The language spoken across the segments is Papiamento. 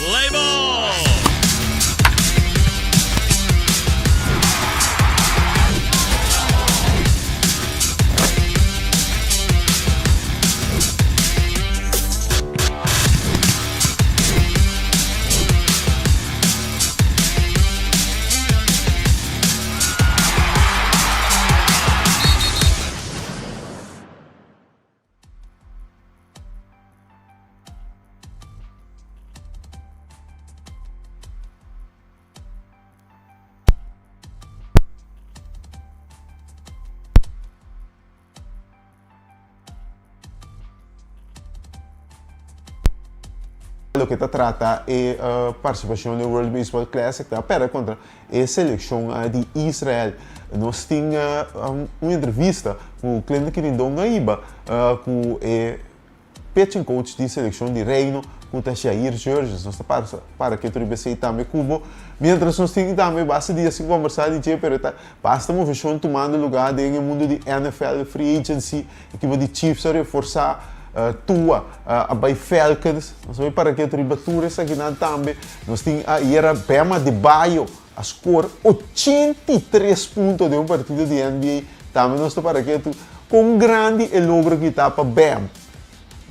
Play ball! Loke ta trata e participacion den World Baseball Classic ta perde contra e seleccion di Israel. Nos tin un entrevista cu Clinton Quirindongo a hiba cu e pitching coach di seleccion di Reino cu ta Jair Jurrjens. Nos ta para para ketu riba esey tambe cu bo. Mientras nos tin tambe basta dia sin conversa di dje pero ta basta movecion tumando lugar den e mundo di NFL free agency. Ekipo di Chiefs a reforsa Tua a bai Falcons. Nos a bai para ketu riba tur esakinan tambe. Nos tin ayera Bam Adebayo a score 83 punto den un partido di NBA. Tambe nos ta para ketu kon grandi e logro aki ta pa Bam.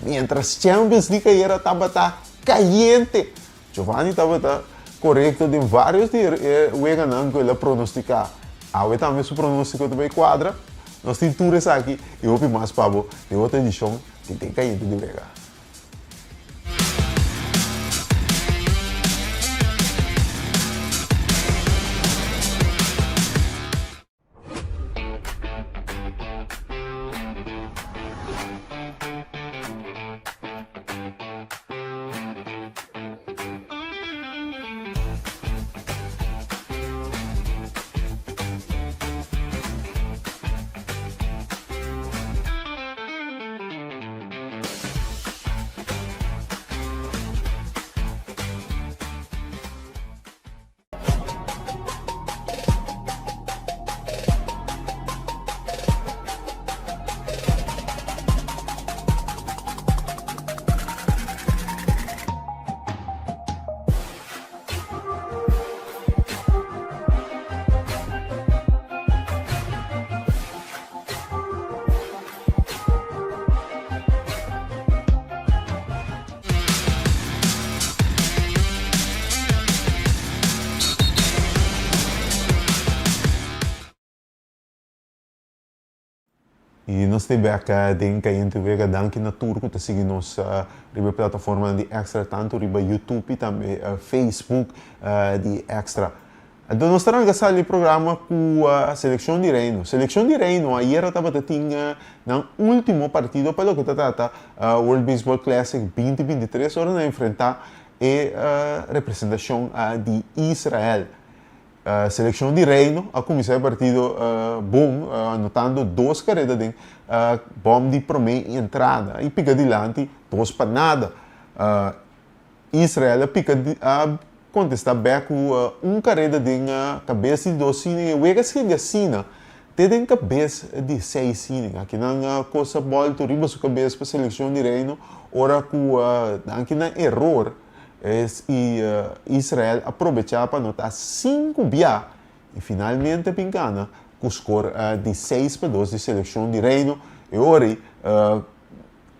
Mientras Champions League ayera tabata kayente. Giovanni tabata korekto den varios di e weganan ku el a pronostiká. Awe tambe su pronóstiko ta bai kuadra. Nos tin tur esaki i hopi mas pa bo den otro edishon di Den Kayente di Wega. I nos ta bek den Kayente Wega. Danki na tur ku ta sigui nos riba e plataformanan di Extra, tantu riba YouTube i tambe Facebook di Extra. Anto nos ta ranka sali e programa ku Selekshon di Reino. Selekshon di Reino ayera tabata tin nan ultimo partido pa loke ta trata World Baseball Classic 2023 ora nan enfrenta e representashon di Israel. Selekshon di Reino a kuminsá e partido bon anotando dos kareda den bòm di promé entrada i pika dilanti 2-0. Israel a pika a kontestá bèk ku un kareda den kabes di dos inning. E wega sigui asina te den kabes di seis inning. Akinan kos a bòltu riba su kabes pa selekshon di Reino ora ku danki na eror i Israel a probechá pa anotá sinku bia i finalmente a bin gana ku skor di 6-2 di selekshon di Reino. E ora ei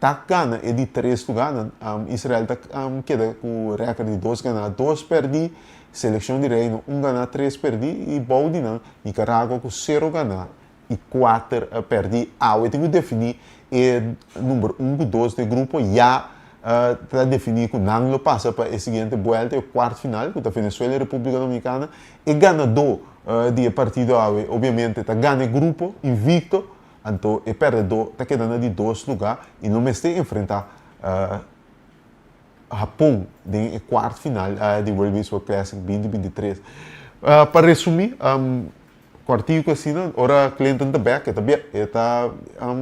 Ta gana e di tres lugarnan. Israel ta keda ku rèkòrt di dos ganá, dos pèrdí. Selekshon di Reino un ganá, tres pèrdí i bou di nan Nicaragua ku sero ganá i kuater pèrdí. Awe tin ku definí e number un ku dos di e grupo. Ya ta definí ku nan lo pasa pa e siguiente buelta, e kuart final ku ta Venezuela i Repúblika Dominikana. E ganadó di e partido awe obiamente ta gana e grupo invicto. Anto e pèrdedó ta keda na di dos lugá i lo mester enfrentá Hapon den e kuart final di World Baseball Classic 2023. Pa resumí, kòrtiku asina, ora Clinton ta bèk, e ta e ta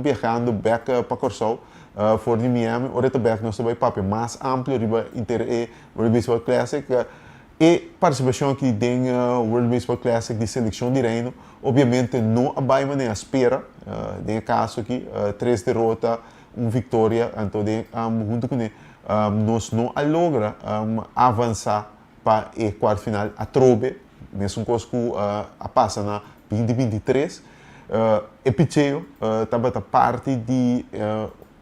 biahando bèk pa Kòrsou for di Miami, ora e ta bèk nos ta bai papia mas amplio riba inter e World Baseball Classic. E partisipashon aki den World Baseball Classic di selekshon di Reino Obviamente no a bai manera spera, den e caso aki tres derota, un victoria, anto den hunto cune Nos no a logra avansa pa e kuart final atrobe, mesun kos ku a pasa na 2023. E picheo tabata parti di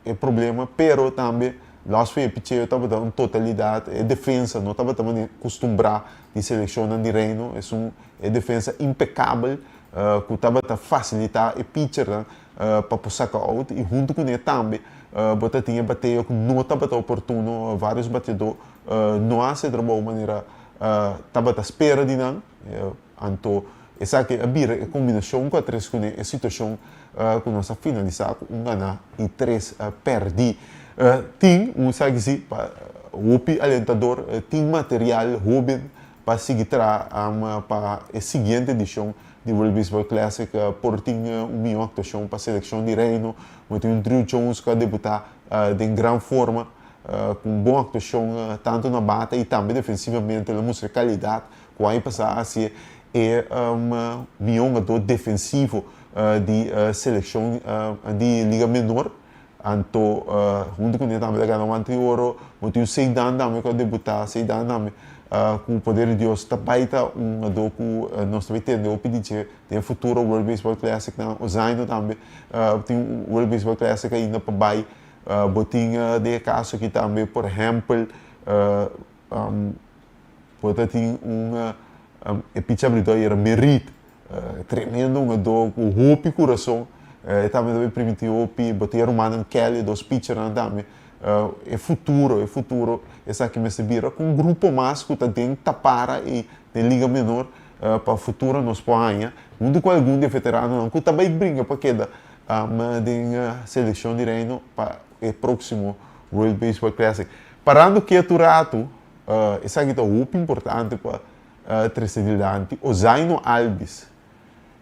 e problema, pero tambe los fen e picheo tabata un totalidat, e defensa no tabata manera kustumbrá di selekshonnan di Reino, esun e defensa impekabel ku tabata fasilitá e pichernan pa por saka out i huntu kuné tambe bo ta tin e bateo ku no tabata oportuno, vários bateadó no a hasi e trabou manera tabata spera di nan, anto esaki a bira e kombinashon ku a tres kuné e situashon ku nos a finalisá ku un ganá i tres pèrdí. Tin un esaki si pa hopi alentador, tin material hóben pa sigui traha pa e siguiente edishon di World Baseball Classic. Por tin un mihó aktuashon pa selekshon di Reino. Bo tin un Drew Jones ku a debutá den gran forma ku un bon aktuashon tantu na bata i tambe defensivamente. El a mustra e kalidat ku aña pasá a hasié e mihó hungadó defensivo di selekshon di Liga Menor. Anto huntu ku ne tambe ta gana wante di oro. Bo tin un Seidan tambe ku a debutá. Seidan tambe ku poder di Dios ta bai ta un hungadó ku nos ta bai tende hopi di dje den futuro World Baseball Classic nan. Ozaino tambe tin un World Baseball Classic ainda pa bai. Bo tin den e kaso aki tambe por ehèmpel bo ta tin un e picha abridó ayera Merit. Tremendo hungadó ku hopi kurason. E tambe ta bay primiti hopi. Bo tin e rumannan Kelly, dos pitchernan tambe. E futuro, e futuro esaki mester bira ku un grupo mas ku ta den tapara i den liga menor pa futuro nos por haña huntu ku algun di e veteranonan ku ta bay bringa pa keda den selekshon di Reino pa e próksimo World Baseball Classic. Parando ketu ratu, esaki ta hopi importante pa Trese dilanti Ozaino Albies.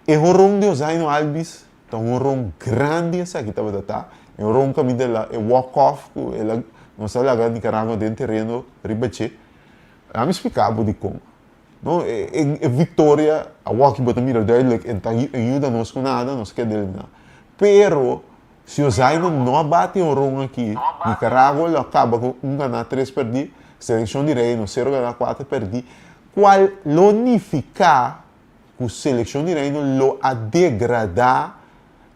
E horon di Ozaino Albies ta un horon grandi esaki tabata ta. E horon kaminda el a e walk off ku el a nos a laga Nicaragua den tereno riba dje. Ami splika bo dikon. No e e viktoria awor ki bo ta mira duidelijk e ta yuda nos ku nada, nos keda eliminá. Pero Si Ozaino no a bati horon aki, Nicaragua lo a caba cu un gana tres perdi, seleccion di Reino cero gana cuater perdi, cual lo nifica cu seleccion di Reino lo a degrada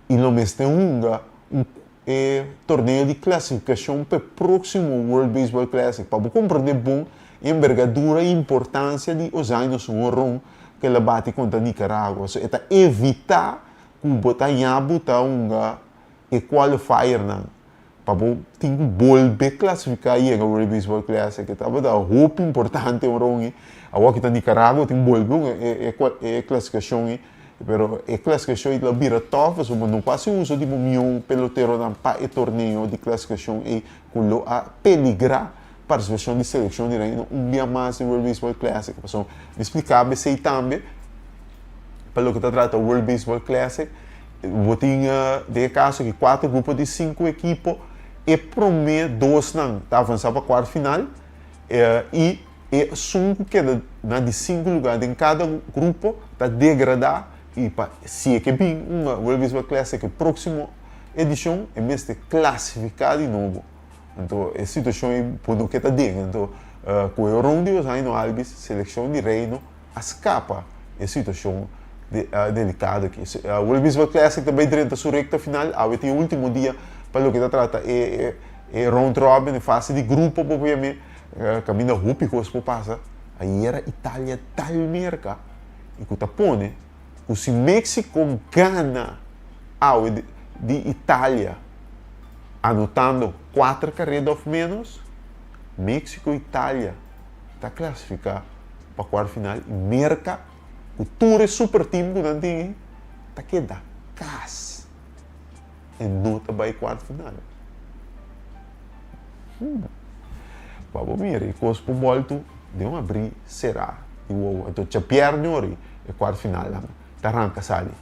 y lo mester hunga un e torneo di clasificacion pa e proximo World Baseball Classic. Pa bo comprende bon e envergadura y importancia di Ozaino su horon cu el a bati contra Nicaragua. So e ta evita ku bo ta yabu ta hunga e qualifiernan pa bo tin ku bolbe klasifiká yega World Baseball Classic. E tabata hopi importante un ron ei. Awor ki ta Nicaragua tin bolbe hunga e e klasifikashon ei, pero e klasifikashon ei lo bira tòf pasobra bo no por hasi uso di bo mihó peloteronan pa e torneo di klasifikashon ei ku lo a peligrá partisipashon di selekshon di Reino un bia mas den World Baseball Classic. Pasobra mi spliká bo esei tambe. Pa loke ta trata World Baseball Classic, bo tin den e kaso aki kuater grupo di sinku ekipo. E promé dosnan ta avansá pa kuart final i esun ku keda na di sinku lugá den kada grupo ta degradá i pa si e ke bin un World Baseball Classic e próksimo edishon e mester klasifiká di nobo. Anto e situashon ei bo no ke ta den. Anto ku e ron di Ozaino Albies selekshon di Reino a skapa e situashon delikado aki. World Baseball Classic ta bai drenta su rekta final, awe tin e ultimo dia pa loke ta trata e e round robin, e fase di grupo por yam'é, kaminda hopi kos por pasa. Ayera Italia dal Merka i ku ta pone ku si Mexico gana awe di Italia anotando kuater kareda òf ménos, Mexico Italia ta klasifiká pa kuart final i Merka ku tur e super team ku nan tin ei ta keda kas e no ta bai kuart final. Hmm. Pa bo mira e kos por boltu den un abrí será di wowo. Anto djabièrnè ori e kuart final nan ta ranka sali.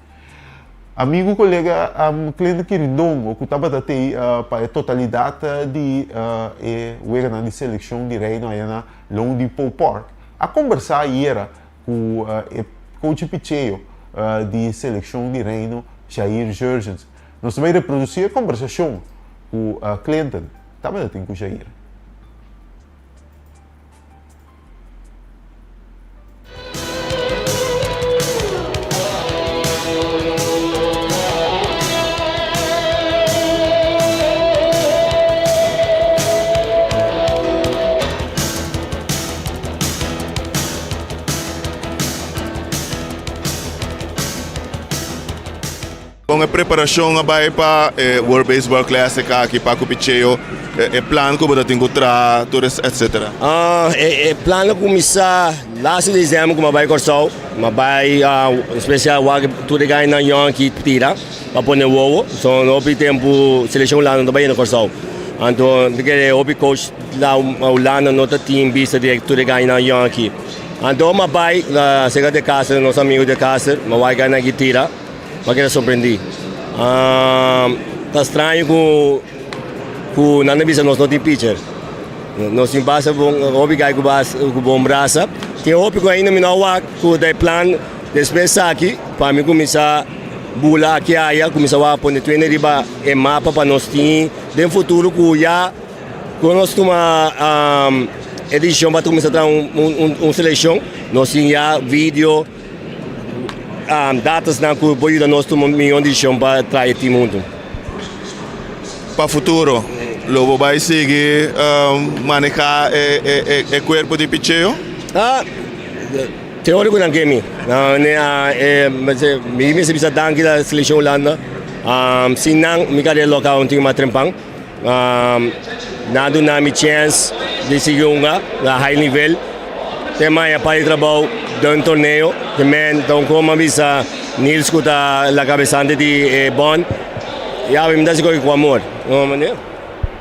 Amigu kolega Clint Kirindongo ku tabata tei pa e totalidat di e weganan di selekshon di Reino aya na Loan Depot Park a kombersá ayera ku e coach picheo di selekshon di Reino Jair Jurrjens. Nos ta bai reprodusí e kombersashon ku Clinton tabata tin ku Jair. Kon e preparashon a bai pa e World Baseball Classic aki pa ku picheo, e plan ku bo ta tin ku traha, tur es etcetera? E plan a kuminsá laatste desèmber ku mi a bai Kòrsou. Mi a bai spesial wak tur e gainan yòn ki tira pa pone wowo. So hopi tempu selekshon Hulanda no ta bai yendo Kòrsou. Anto mi kere hopi coach la Hulanda no ta tin bista di tur e gainan yòn aki. Anto mi a bai serka de Caster, nos amigu de Caster, mi a wak e gainan ki tira. M'a keda sorprendí. Ta straño ku ku nan ta bisa nos no tin pitcher. Nos tin basta bon hopi guy ku bas ku bon brasa. Tin hopi ku ainda mi no a wak ku ta e plan despues aki pa mi kuminsá bula aki aya kuminsá wak pone tuende riba e mapa pa nos tin den futuro ku ya ku nos tuma e desishon pa kuminsá traha un un selekshon nos tin ya video. Datasnan ku por yuda nos tuma mihó desishon pa traha e tim huntu. Pa futuro, lo bo bai sigui manehá e kuerpo di picheo? Teóriko nan ke mi. Mi mester bisa danki na selekshon Hulanda. Sin nan mi karera lo kaba un tiki mas trempan. Nan a duna mi chèns di sigui hunga na high nivel. Te maña pa di trabou den torneo. Te men ta un koma bisa Nils ku ta la kabesante di e bond. Ya mi ta hasi koki ku amor.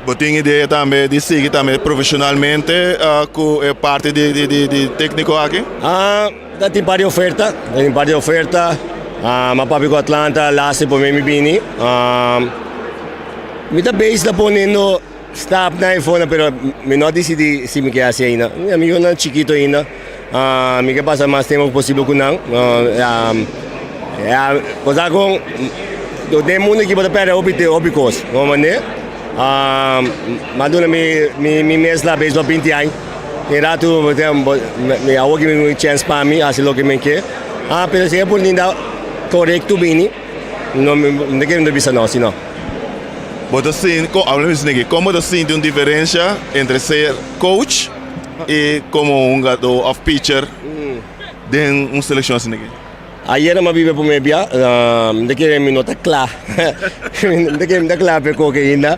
Bo tin idea tambe di sigui tambe profesionalmente ku e parti di tekniko aki? Ta tin par di oferta, ta tin par di oferta. M'a papia ku Atlanta laatste promé mi bini. Mi ta bezig ta poniendo stapnan ei for pero mi no a disidí si mi ke hasi ainda. Mi amigunan chikito ainda, mi ke pasa mas tempu posibel ku nan. Ya, bo sa kon den mundu aki bo ta pèrdè hopi hopi kos, bo mande. M'a duna mi mes la beisbòl binti aña. Tin ratu mi awor ki mi chèns pa mi hasi loke mi ke. Pero si e oportunidat korekto bini, no mi no ta kere bisa no si no. Bo ta sinti, kon bo ta sinti un diferensha entre ser coach i komo hungadó òf pitcher den un selekshon asina aki? Ayera mi a biba prome bia, mi ta kere mi no ta kla, mi ta kere mi ta kla pa e koke ainda.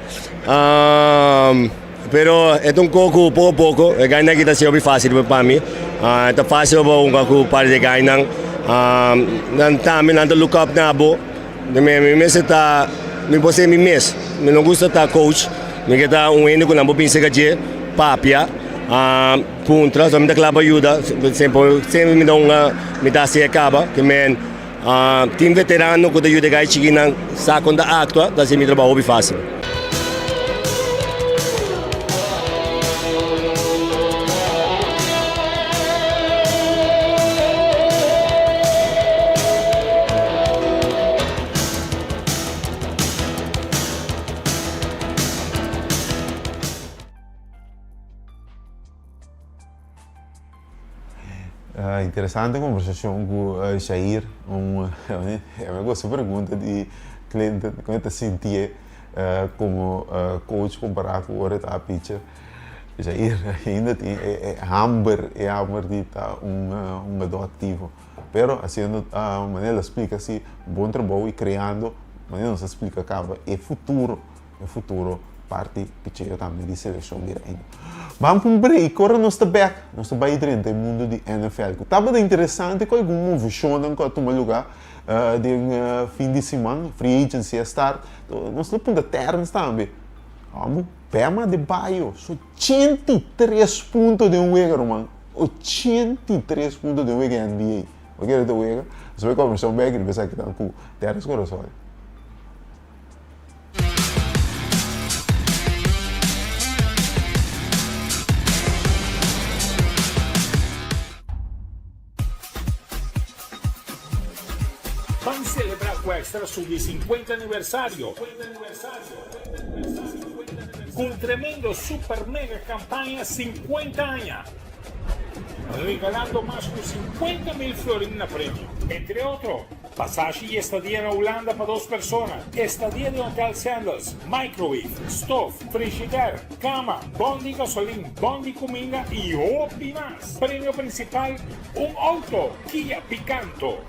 Pero e ta un kos ku poko poko e gainan aki ta hasi hopi fásil pa mi. E ta fásil pa hunga ku par di e gainan. Nan tambe nan ta look up na bo. Mi mester ta, mi por ser mi mes. Mi no gusta ta coach. Mi ke ta un hende ku nan por bin serka dje, papia, puntra. So mi ta kla pa yuda. Semper mi ta hunga, mi ta hasi e kaba. Ke men tin veterano ku ta yuda e gai chikinan sa kon ta aktua, ta hasi mi trabou hopi fásil. Interesante conversacion cu Jair, un mi gosta e pregunta di Clinton con e ta sintié como coach compara cu ora e ta pitcher. Jair ainda tin e hamber, e hamber di ta un hungador activo. Pero haciendo manera el a splica si bon trabou y creando manera nos a splica caba e futuro. E futuro parti picheo tambe di seleccion di Reino. Ban pa un break, ora nos ta bek, nos ta bai drenta e mundo di NFL cu tabata interesante cu algun movecionnan cu a tuma lugar den fin di siman, free agency a start, nos ta punta Terrence tambe, amo Bam Adebayo su 83 punto den un wega ruman, 83 punto den un wega NBA, bo kere ta wega? Nos bai combersa un bek riba esaki tan cu Terrence Corazon. Ban celebra cu Extra su di 50 aniversario cu un tremendo super mega campaña 50 aña, regalando mas cu 50 mil florin na premio, entre otro. Pasashi i estadia na Hulanda pa dos persona, estadia den Hotel Sandals, microwave, stof, frishider, kama, bon di gasolin, bon di kuminda i hopi mas! Premio prinsipal, un outo Kia Picanto!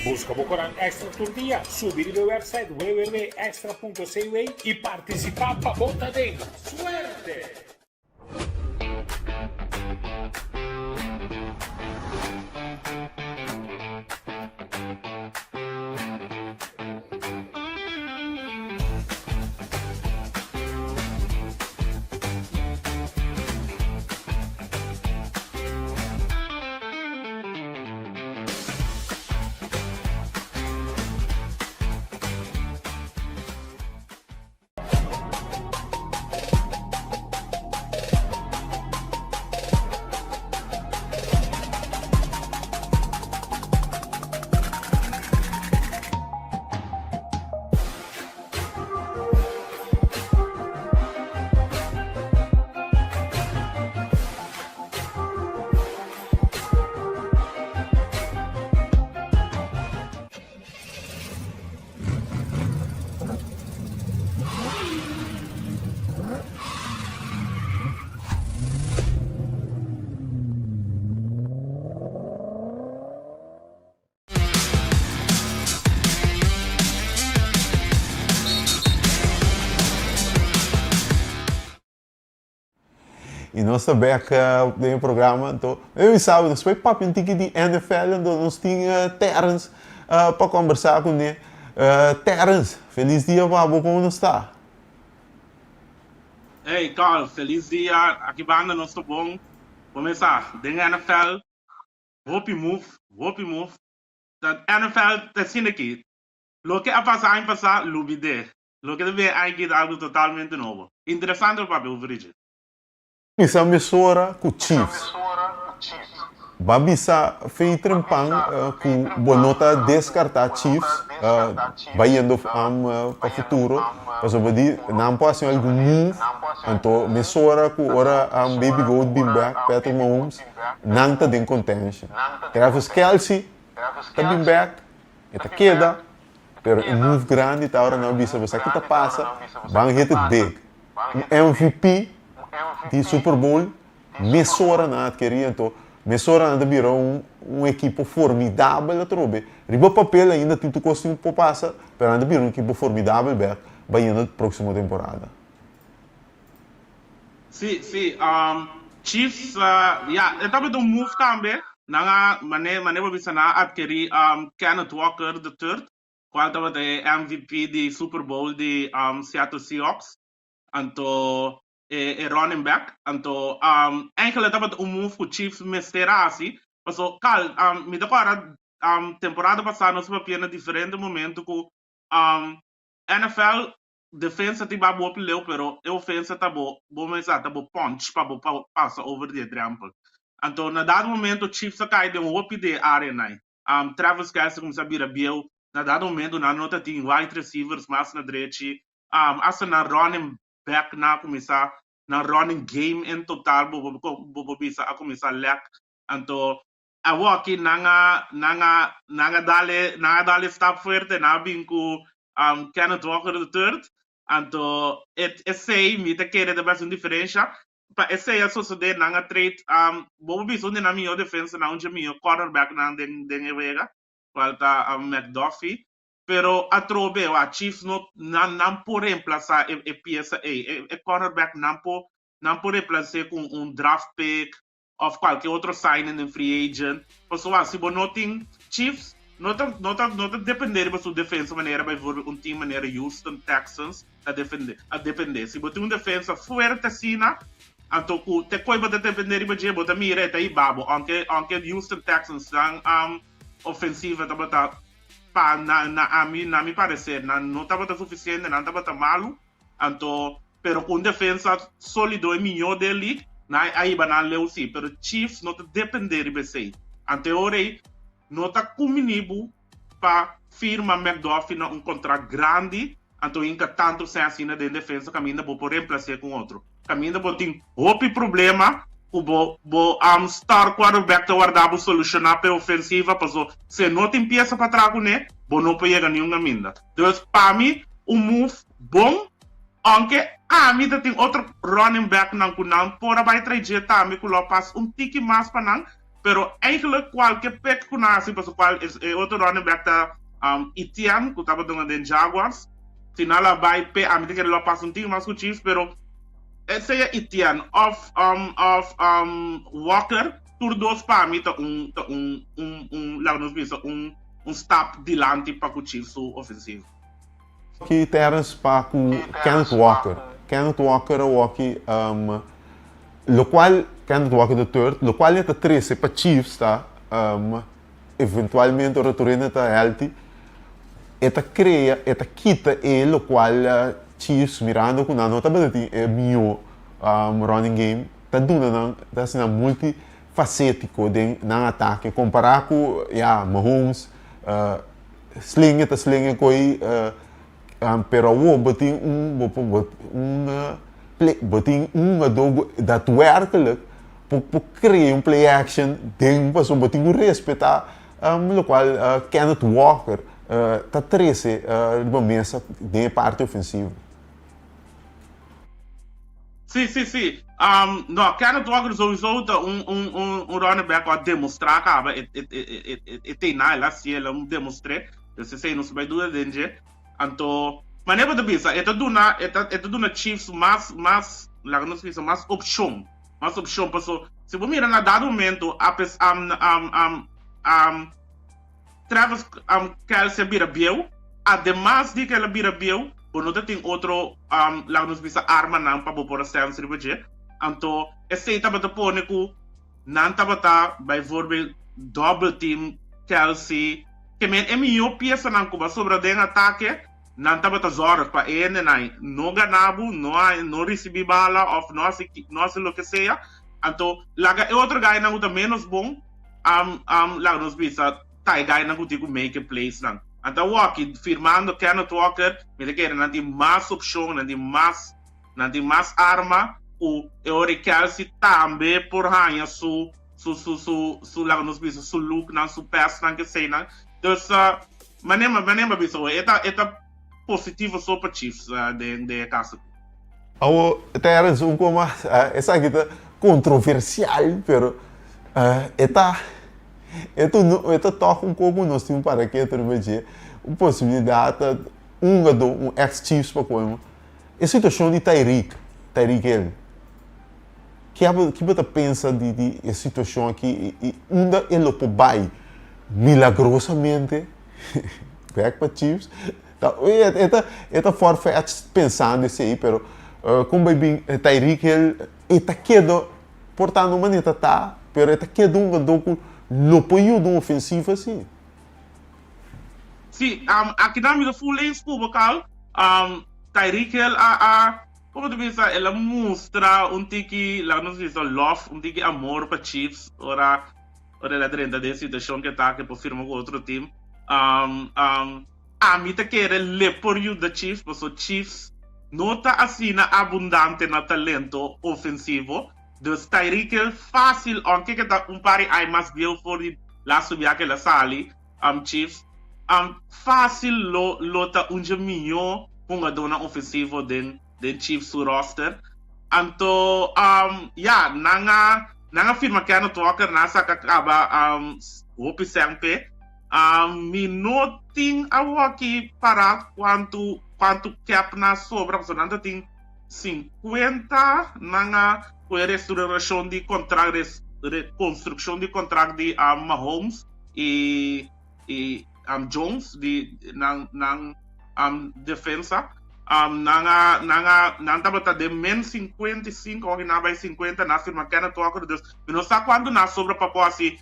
Busca bo corant Extra tur dia, subi riba e website www.extra.cw y participa pa bo ta den! Suerte! Y nos ta bek den e programa anto mi bisa bo nos por papia un tiki di NFL anto nos tin Terrence pa combersa cune. Terrence, feliz dia pa bo como nos ta? Hey Carl, feliz dia, aki banda nos ta bon. Bo mesa den NFL hopi move, hopi move. Ta NFL ta asina aki, loke a pasa aña pasa lubid'é. Loke ta bin aki ta algu totalmente nobo. Interesante pa papia over dje. Bisa mesora ku Chiefs. Ba bisa fei trempan ku bo no ta deskartá Chiefs bayendo pa futuro pasobra di nan por hasi algun move anto mesora ku ora Baby Goat bin bek Patrick Mahomes nan ta den contention. Travis Kelce ta bin bek e ta keda Pero e move grandi ta ora nan bisa bo sa ki ta pasa, ban hit it big. Un MVP di Super Bowl mesora nan adkeri anto mesora nan ta bira un un ekipo formidabel atrobe. Riba papel ainda tin tur kos tin por pasa, pero nan ta bira un ekipo formidabel bek bayendo proximo temporada. Sí, sí. Chiefs, ya, e tabata un move tambe. Nan a, mane, mane bo bisa, nan a adkerí Kenneth Walker the third, kual tabata e MVP di Super Bowl di Seattle Seahawks. Anto e, e running back. Anto, eigenlijk tabata un move ku Chiefs mester a hasi. Paso, Carl, mi ta kòrda temporada pasá nos papia na diferente momento ku NFL Defensa tin ba bo hopi leu pero e ofensa ta bo bo mesa ta bo punch pa bo pasa over di e drempel. Anto na dado momento Chiefs a kai den hopi di e areanan. Travis Kelce a kuminsá bira bieu, na dado momento nan no ta tin wide receivers mas na drechi, asta nan running back nan a kuminsá nan running game en total bo bo por bisa a kuminsá lek. Anto Awoki nan a nan a nan a dal e nan a dal e stap fuerte, nan a bin ku Kenneth Walker the third, anto e esei mi ta kere ta bai hasi un diferensha. Pa esei a sosodé nan a trade bo por bisa un di nan mihó defensanan, un dje mihó cornerbacknan den den e wega, kual ta McDuffie. Pero atrobe wak Chiefs no nan nan por remplasá e e piesa ei, e e cornerback nan por nan por remplas'é ku un draft pick of cualke otro signing den free agent pasobra si bo no tin Chiefs no ta no ta no ta depende riba su defensa manera bijvoorbeeld un team manera Houston Texans ta defende a depende si bo tin un defensa fuerte asina anto cu te coy bo ta depende riba dje bo ta mira e ta hiba bo aunke aunke Houston Texans nan ofensiva tabata pa na na ami na mi parecer nan no tabata suficiente nan tabata malo Anto, pero cu un defensa solido e mijo den league, nan a hiba nan leu si, pero Chiefs no ta depende riba esey. Anto e ora ey no ta cumini bo pa firma McDuffie na un contract grandi, anto hinca tanto cen asina den defensa caminda bo por reemplace cu un otro. Caminda bo tin hopi problema cu bo bo star quarterback ta warda bo soluciona p'e ofensiva paso si e no tin pieza pa traha cune, bo no por yega niun caminda. Dus pa mi un move bon, aunke ami ta tin otro running backnan ku nan por a bai trae dje tambe ku lo a pas un tiki mas pa nan, Pero eigenlijk kualke pick ku nan hasi pasobra kual e otro running back ta Etienne ku tabata hunga den Jaguars. Si nan la bai p'e ami ta kere lo a pasa un tiki mas ku Chiefs pero sea Etienne of of Walker tur dos pa mi ta un ta un un un laga nos bisa un un stap dilanti pa ku Chiefs su ofensivo. Ki Terrence pa ku Kenneth Walker. Kenneth Walker a woki lokual Kenneth Walker the third lokual e ta trese pa Chiefs ta eventualmente ora tur hende ta healthy e ta krea e ta kita e lokual Chiefs mirando ku nan no tabata tin e mihó running game ta duna nan ta hasi nan multi facetico den nan atake kompara ku ya Mahomes Slinge ta slinge koi pero awor bo tin un bo por bo un play bo tin un hungador ku daadwerkelijk por por krea un play action den pasobra bo tin ku respetá lokual Kenneth Walker ta trese riba mesa den e parti ofensivo. Sí, sí, sí. No, Kenneth Walker sowieso ta un, un, un, un running back ku a demostrá kaba e, e, e, e, e, e teiná, el a hasié, el a demostr'é. Dus esei no ta bai duda den dje. Anto, manera bo ta bisa, e ta duna, e ta, e ta duna Chiefs mas, mas, laga nos bisa, mas opshon. Mas opshon, paso si bo mira na dado momento, apes, Travis Kelce a bira bieu, ademas di ku el a bira bieu, bo no ta tin otro laga nos bisa armanan pa bo por a sèns riba dje. Anto esei tabata pone ku nan tabata bijvoorbeeld double team Kelce, ke men e mihó piesanan ku bo a sobra den atake, nan tabata zòrg pa e hendenan no gana bo, no no risibí bala òf no hasi no hasi loke sea. Anto laga e otro gainan ku ta ménos bon laga nos bisa ta e gainan ku tin ku make e plays nan. Anto awoki firmando Kenneth Walker mi ta kere nan tin mas opshon, nan tin mas nan tin mas arma ku e ora e Kelce tambe por haña su su su su su laga nos bisa su look nan, su pass nan kesei nan. Dus manera manera mi a bisa e ta e ta positivo so pa Chiefs den den e kaso aki. Awor Terence un kos mas, esaki ta kontroversial pero e ta e ta e ta tòg un kos ku nos tin para ketu riba dje, un posibilidat ta un hungadó, un ex Chiefs pa komo, e situashon di Tyreek, Tyreek Hill, ke abo ki bo ta pensa di di e situashon aki i unda e lo por bai milagrosamente bèk pa Chiefs? Ta e ta e ta far-fetched pensando esei, pero kon bai bin Tyreek Hill e ta keda por ta no manera ta ta, pero e ta keda un hungadó ku lo por yuda un ofensiva si. Si, akinan mi ta full eens ku bo Carl, Tyreek Hill a a komo ta bisa el a mustra un tiki laga nos bisa love, un tiki amor pa Chiefs ora ora el a drenta den e situashon ku e ta ke por firma ku otro team. Ami ta kere le por yuda Chiefs paso Chiefs no ta asina abundante na talento ofensivo. Dus Tyreek Hill facil aunke ke ta un par di ai mas bieu for di laatste bia ke el a sali Chiefs facil lo lo ta un dje miho hungadornan ofensivo den den Chiefs su roster. Anto ya nan a nan a firma Kenneth Walker nan a saka kaba hopi sèn p'e. Mi no tin awoki para kuantu kuantu cap nan a sobra pasobra nan ta tin 50 nan a ku e restauracion di contract reconstruccion di contract di Mahomes y y Jones di nan nan defensa nan a nan a nan tabata den men 55 awoki nan a bai 50 nan a firma Kenneth Walker dus mi no sa kuantu nan a sobra pa por hasi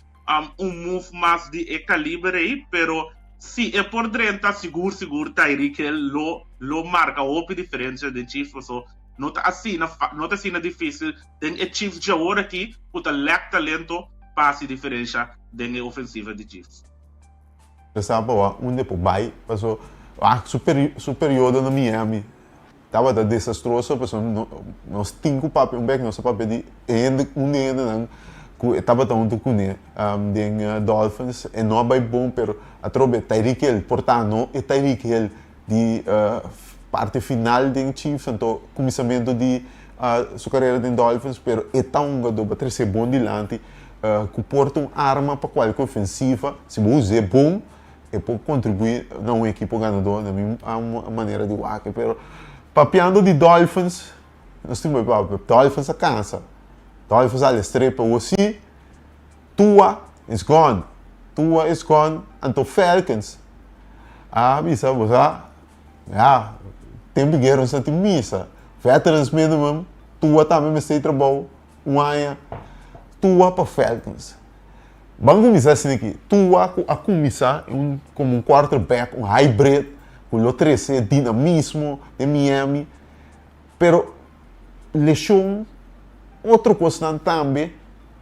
un move mas di e caliber ei, pero si e por drenta sigur sigur Tyreek Hill lo lo marca hopi diferencia den Chiefs paso no ta asina no ta asina dificil den e Chiefs dje awor aki cu ta lack talento pa haci diferencia den e ofensiva di Chiefs. Bo sa pa wak unda e por bai paso wak su su periodo na Miami tabata desastroso pasobra nos tin ku papia un bek nos a papia di e hende un di e hendenan ku e tabata huntu kuné den Dolphins e no a bai bon pero atrobe Tyreek Hill por ta no e Tyreek Hill di parti final den Chiefs anto kuminsamentu di su karera den Dolphins pero e ta un hungadó bo a trese bon dilanti. Ku por ta un arma pa kualke ofensiva, si bo us'é bon, e por kontribuí na un ekipo ganadó, na mi manera di wak. Pero papiando di Dolphins, nos tin ku papia, Dolphins a kansa, Dolphins a alestr'é pa wosí, Tua is gone, Tua is gone, anto Falcons a bisa bo sa, ya, tempu guera nos a tin misa, veterans minimum, Tua tambe mester trabou. Un aña Tua pa Falcons. Ban kuminsá asina aki, Tua ku a kuminsá un komo un quarterback, un hybrid ku lo trese dinamismo den Miami, pero leshon, otro kosnan tambe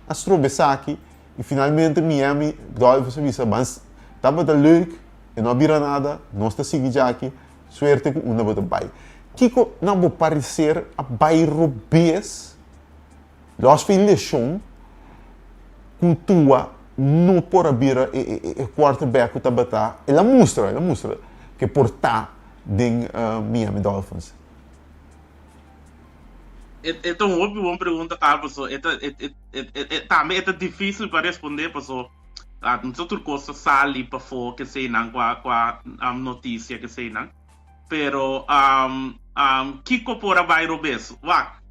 a stroba esaki i finalmente Miami Dolphins a bisa ban tabata leuk, e no a bira nada, nos ta sigui djaki, Suerte ku unda bo ta bai. Kiko na bo pareser a bai robes los fin leshon ku Tua no por a bira e quarterback ku tabata? El a mustra, el a mustra ke por ta den Miami Dolphins. E ta un hopi bon pregunta Carl paso e ta e tambe e ta dificil pa responde paso no ta tur cos ta sali pafo keseynan cua cua noticia keseynan pero kico por a bay robes wak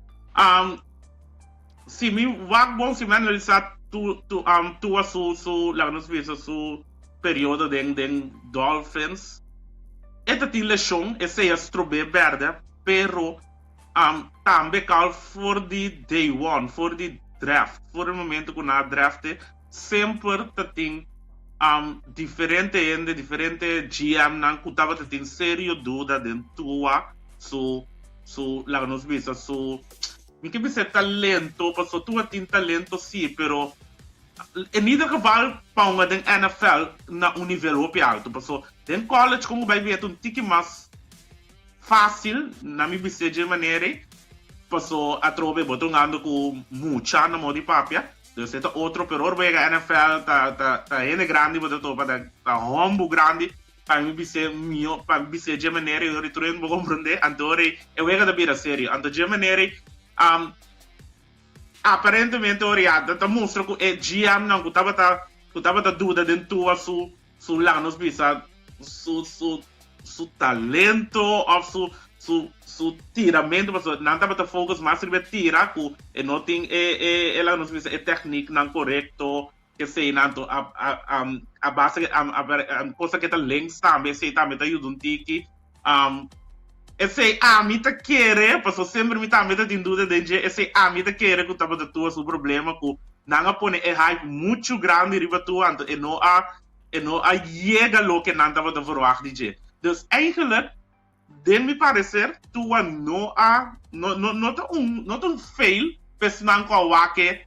si mi wak bon si mi analisa tu tu tua su su laga nos bisa su periodo den den Dolphins e ta tin lesion esey a strobe berde pero Tambe Carl for di day one, for di draft, for di momento ku nan a draft e, semper ta tin diferente hende, diferente GM-nan ku tabata tin serio duda den Tua su, su, laga nos bisa su, mi ke bisa e talento, pasobra Tua tin talento si, pero en ieder geval pa hunga den NFL na un nivel hopi alto, pasobra den college kon ku bai bia ta un tiki mas Fácil, na mi bis'é dje manera ei, paso atrobe bo ta un ando ku mucha na modo di papia, dus e ta otro, pero ora bo yega NFL ta ta ta hende grandi bo ta topa, ta ta hombu grandi, pa mi bis'é mihó, pa mi bis'é dje manera ei ora tur hende bo komprondé, anto ora ei e wega ta bira serio, anto dje manera ei aparentemente ora ya ta mustra ku e GM-nan ku tabata ku tabata duda den Tua su Su laga nos bisa su su su talento of su su su tiramento pasobra nan tabata focus mas riba e tira ku e no tin e e e laga nos bisa e technieknan korekto eseinan anto a a a a base a a cosa ke ta links tambe esei tambe ta yuda un tiki esei ami ta kere pasobra semper mi tambe ta tin duda den dje esei ami ta kere ku tabata Tua su problema ku nan a pone e hype muchu grandi riba Tua anto e no a e no a yega loke nan tabata verwacht di dje. Dus eigenlijk den mi parecer Tua no a no no no ta un no ta un fail pa esnan ku a wak e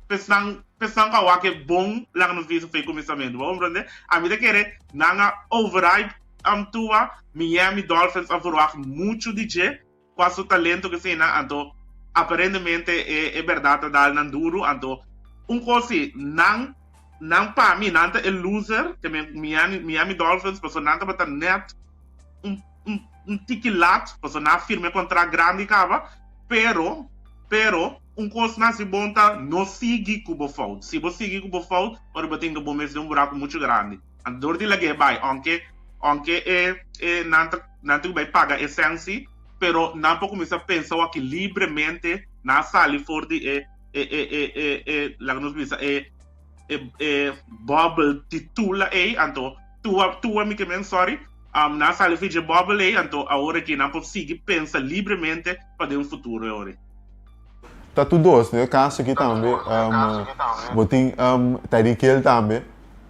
p'esnan p'esnan ku a wak e bon laga nos bisa for e kuminsamentu. Bo komprende? Ami ta kere nan a overhype Tua, Miami Dolphins a verwacht muchu di dje kua su talento ke eseinan anto aparentemente e e bèrdat ta dal nan duru anto un kos si nan nan pa mi nan ta e loser ke men Miami Miami Dolphins pasobra nan tabata nèt un un un tiki lat pasobra nan a firma e kontrakt grandi kaba pero pero un kos nan si bon ta no sigui ku bo fout si bo sigui ku bo fout ora bo tin ke bo mes den un buraku muchu grandi anto dor di lag'é bai ounke ounke e e nan ta Nan tin ku bai paga e sensi, pero nan por kuminsá pensa awaki libremente, nan a sali for di e e e e e e laga nos bisa e e e bubble di Tula ei, anto Tua Tua mi ke men sorry, nan a sali for dje bubble ei, anto awor aki nan por sigui pensa libremente pa den un futuro e ora ei. Ta tur dos, den e kaso aki tambe bo tin Tyreek Hill tambe.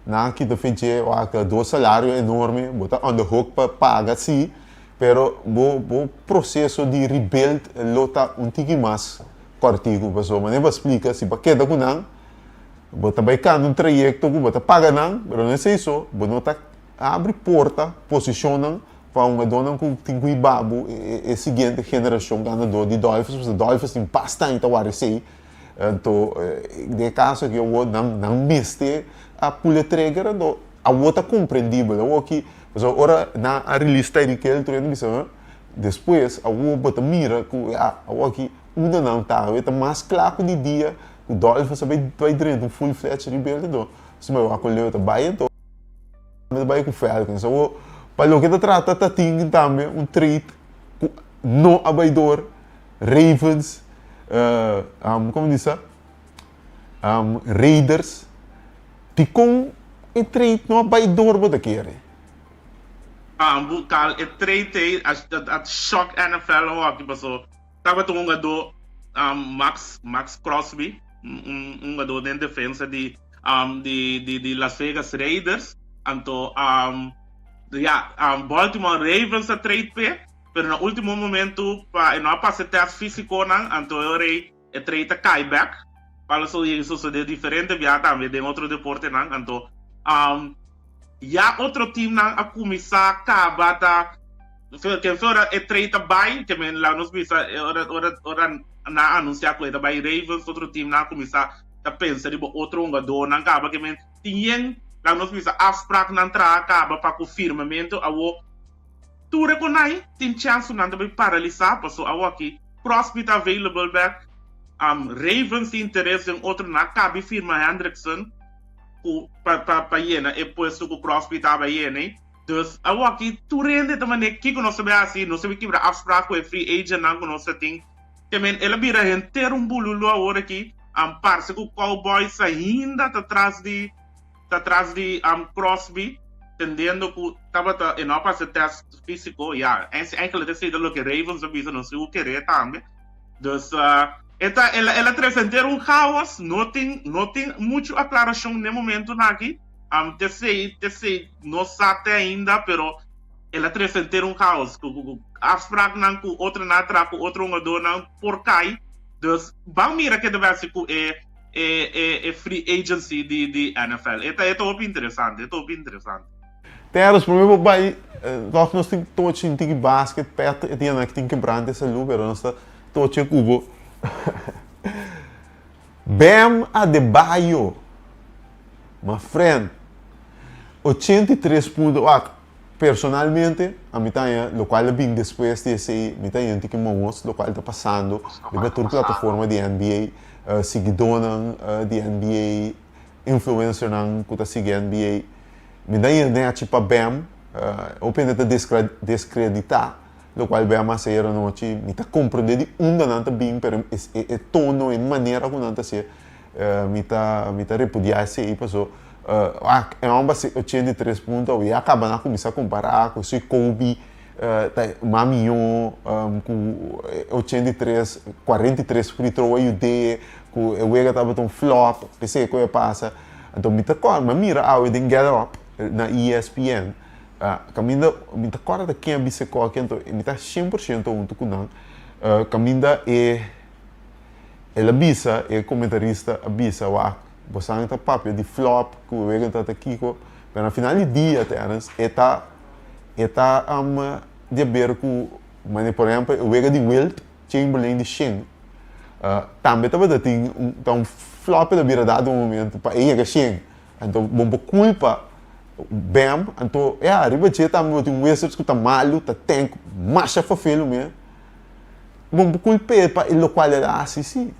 Nan kita fench'é wak dos salario enorme, bo ta on the hook pa paga si, pero bo bo proceso di rebuild lo ta un tiki mas kòrtiku pasobra manera bo a splika si bo a keda ku nan bo ta bai kanda un trayekto ku bo ta paga nan pero no esei so bo no ta abri porta posishonnan pa hungadónan ku tin ku hiba bo e siguiente generashon ganadó di Dolphins pasobra Dolphins tin basta aña ta wak esei. Anto, den e kaso aki awor nan nan mester a pull e trigger, anto awor ta komprendibel. Awor ki, pasobra ora nan a release Tyreek Hill tur hende bisa, huh, despues awor bo ta mira ku ya awor aki unda nan ta, awor ta mas kla ku di dia. Ku Dolphins a bai bai drenta un full fledged rebuild anto si bai wak ku Leo ta bai anto mi ta bai ku Falcons. Awor pa loke ta trata ta tin tambe un trade ku no a bai door Ravens komo di sa Raiders dikon e trade no a bai door bo ta kere? Kal e trade ei a shock NFL hopi paso Tabata un hungadó Max Max Crosby, un hungadó den defensa di di di di Las Vegas Raiders. Anto ya Baltimore Ravens a trade p'e, pero na último momento pa e no a pasa e tèst físikonan, anto e ora ei e trade a kai bèk. Cual a yega sosodé diferente bia tambe den otro deportenan. Anto ya otro teamnan a kuminsá kaba ta Ken fe ora e trade ta bai, ke men laga nos bisa ora ora ora nan a anuncia ku e ta bai Ravens, otro team nan a kuminsá ta pensa riba otro hungadornan kaba ke men tin yen laga nos bisa afspraaknan traha kaba pa ku firmamentu awo tur e konai tin chèns ku nan ta bai paralisá paso awoki Crosby ta available bèk, Ravens tin interes den otro nan a kabi firma Hendrickson ku pa pa pa yena e puesto ku Crosby taba yena. Dus awoki tur hende ta manera kiko nos ta bay haci, nos ta bay kibra afspraak cu e free agentnan cu nos ta tin. Te men el a bira henter un bululu awor aki, parce cu Cowboys ainda ta tras di ta tras di Crosby, tendendo cu tabata e no a pasa e test fisico, ya, eigenlijk esey ta loke Ravens a bisa, nos tin cu kere tambe. Dus e ta el a trece henter un chaos, no tin no tin mucho aclaracion n'e momentonan aki. T'esei, t'esei no sa te ainda, pero el a trese henter un chaos ku ku afspraaknan ku otronan a traha ku otro hungadornan por kai. Dus ban mira ke ta bai hasi ku e e e e free agency di di NFL. E ta e ta hopi interesante, e ta hopi interesante. Terus, prome bo bai, tòg nos tin tochi un tiki basket, pèt e dianan ki tin kebrante salú, pero nos ta tochi ku bo. Bam Adebayo, my friend, 83 punto, wak, personalmente ami ta haña lokual a bin despues di esei, mi ta haña un tiki mohos lokual ta pasando riba tur plataforma di NBA, siguidónan di NBA, influencernan ku ta sigui NBA, mi ta haña nechi pa Bam, hopi hende ta deskreditá Locual bea mas ayer anochi, mi ta comprende di unda nan ta bin, pero e e tono, e manera cu nan ta hacié, mi ta mi ta repudia esey, paso wak e homber haci 83 punto awe, ya caba nan a cuminsa compara cu esey Kobe ta mas miyo cu 83, 43 free throw a yud'é, cu e wega tabata un flop, esey cu a pasa. Anto mi ta corda, mi a mira awe den Get Up na ESPN, Kaminda mi ta kòrda ta ken a bisa e kòki anto mi ta shen por shento huntu ku nan. Kaminda e el a bisa, e komentarista a bisa, wak, bosan ta papia di flòp ku e wega ta ta kiko, pero na final di dia, Terence, e ta e ta di aber ku manera por ehèmpel e wega di Wilt Chamberlain di shen tambe tabata tin un ta un flòp el a bira dado un momento pa e yega shen. Anto bo por kulpa Bam, anto ya, riba dje tambe bo tin un Wizards ku ta malu, ta tank masha fafelu me. Bo por kulp'é pa e lokual el a hasi si.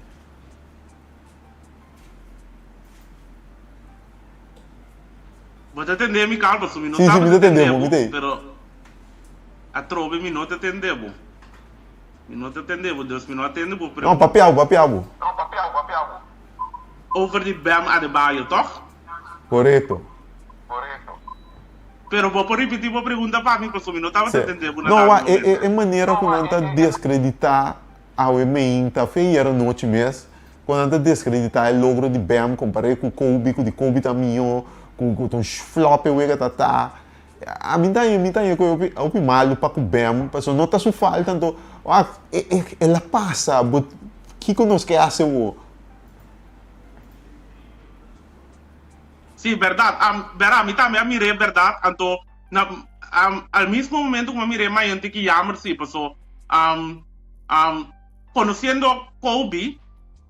Bo ta tende mi Carl pasobra mi no Si, si, mi tabata ta tende tende bo, mi bo, ta ei. pero atrobe mi no ta tende bo. Mi no ta tende bo, dus mi no a tende bo No, pregunta. papia bo, papia bo. Over di Bam Adebayo, toch? Korekto. Pero bo por ripití bo pregunta pa mi, pasobra mi no tabata Sí. tende bo na No, dado wa, e, e, momento. e manera ku nan ta deskreditá awe meinta, fe ayer anochi mes, ku nan ta deskreditá e logro di Bam kompar'é ku Kobe, ku di Kobe ta mihó, ku, ku ta un flop e wega ta ta. Ami ta haña, mi ta haña ku e hopi, hopi malu pa ku Bam, pasobra no ta su falta, anto, wak, e, e, el a pasa, bo, kiko nos ke hasi awor? Sí, berdad. Am, bera, mi tambe a mir'é, berdad. Anto, na, am, al mismo momento ku mi a mir'é, mi a yenti ki jammer sí, paso, am, am, konosiendo Kobe,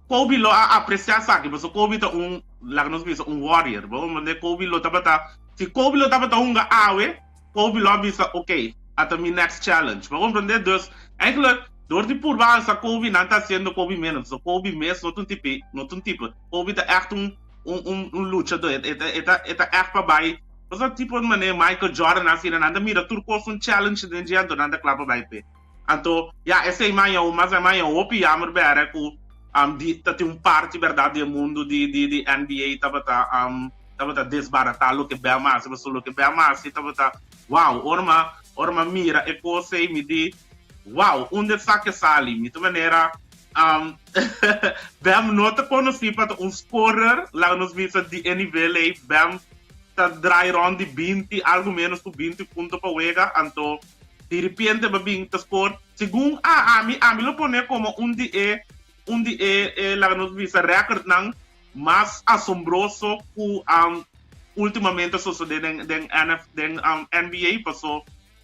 Kobe lo a apresiá esaki, paso Kobe ta un, laga nos bisa, un warrior. Bo comprende? Kobe lo tabata, si Kobe lo tabata hunga awe, Kobe lo a bisa, ok, ata mi next challenge. Bo comprende? Dus, eigenlijk. Dor di purba alsa Kobe nan ta haciendo Kobe menos so Kobe mes no ta un tipe no ta un tipo Kobe ta echt un un un un luchador e ta e ta e ta echt pa bai pasobra tipo manera Michael Jordan asina nan ta mira tur cos un challenge den dje anto nan ta cla pa bai p'e anto ya esey maña mas a maña hopi jammer bere cu di ta tin un parti berdad di e mundo di di di NBA tabata tabata desbarata loke Bam a haci pasobra loke Bam a haci tabata wow ora mi ora mi a mira e cos ey mi di Wow, unda esaki a sali? Mi ta manera Bam no ta konosí pa ta un scorer, laga nos bisa di e nivel ei. Bam ta draai rond di binti, algu ménos ku binti punto pa wega, anto di ripiente ba bin ta score. Segun a ami, ami lo pone komo un di e un di e e laga nos bisa rèkòrdnan mas asombroso ku últimamente a sosodé den den NF den NBA, paso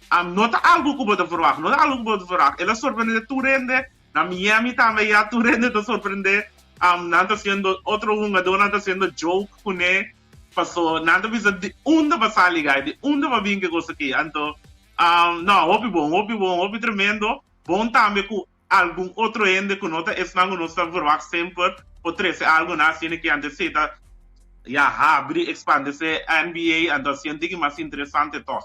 No ta algu ku bo ta verwagt, no ta algu ku bo ta verwagt. El a sorprendé tur hende, na Miami tambe ya tur hende ta sorprendé. Nan ta hasiendo, otro hungadónan ta hasiendo joke kuné, paso nan ta bisa di unda bo a sali guy, di unda bo a bin ku e kos aki. Anto, no, hopi bon, hopi bon, hopi tremendo. Bon tambe ku algun otro hende ku no ta esnan ku nos ta verwagt semper por trese algu na asina ki antes esei ta ya habri, expande se NBA, anto asina tin ki mas interesante tog.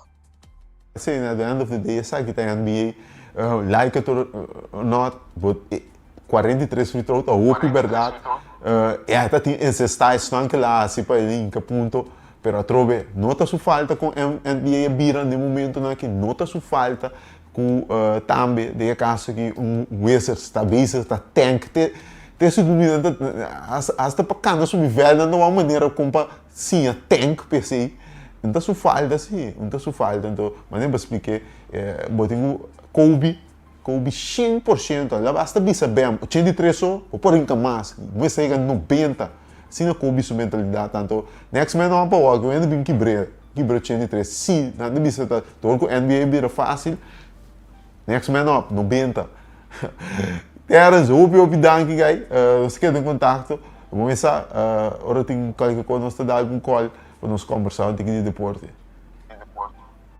Sí, at the end of the day esaki ta NBA, like it or not, but 43 free throw ta hopi berdad, e ta tin encesta esnan ke la hasi pa e hinka punto, pero atrobe no ta su falta kon NBA a bira den momentonan aki, no ta su falta Ku tambe den e kaso aki un Wizards ta bezig ta tank te te su nan ta hasta pa kanda su nivel nan ta wak manera kon pa siña tank p'esei nan ta su falta si nan ta su falta anto manera bo splik'é bo tin ku Kobe Kobe 100% a hasta bisa Bam 83 so bo por hinka mas bo mester yega 90 asina Kobe su mentalidat anto next man up awor ku hende bin kibr'é. Kibra 83 si nan ta bisa ta dor ku NBA bira fásil next man up 90 Terence hopi hopi danki guy nos ta keda den kontakto bo mes sa ora tin kualke kos nos ta da algun call pa nos kombersá un tiki di deporte.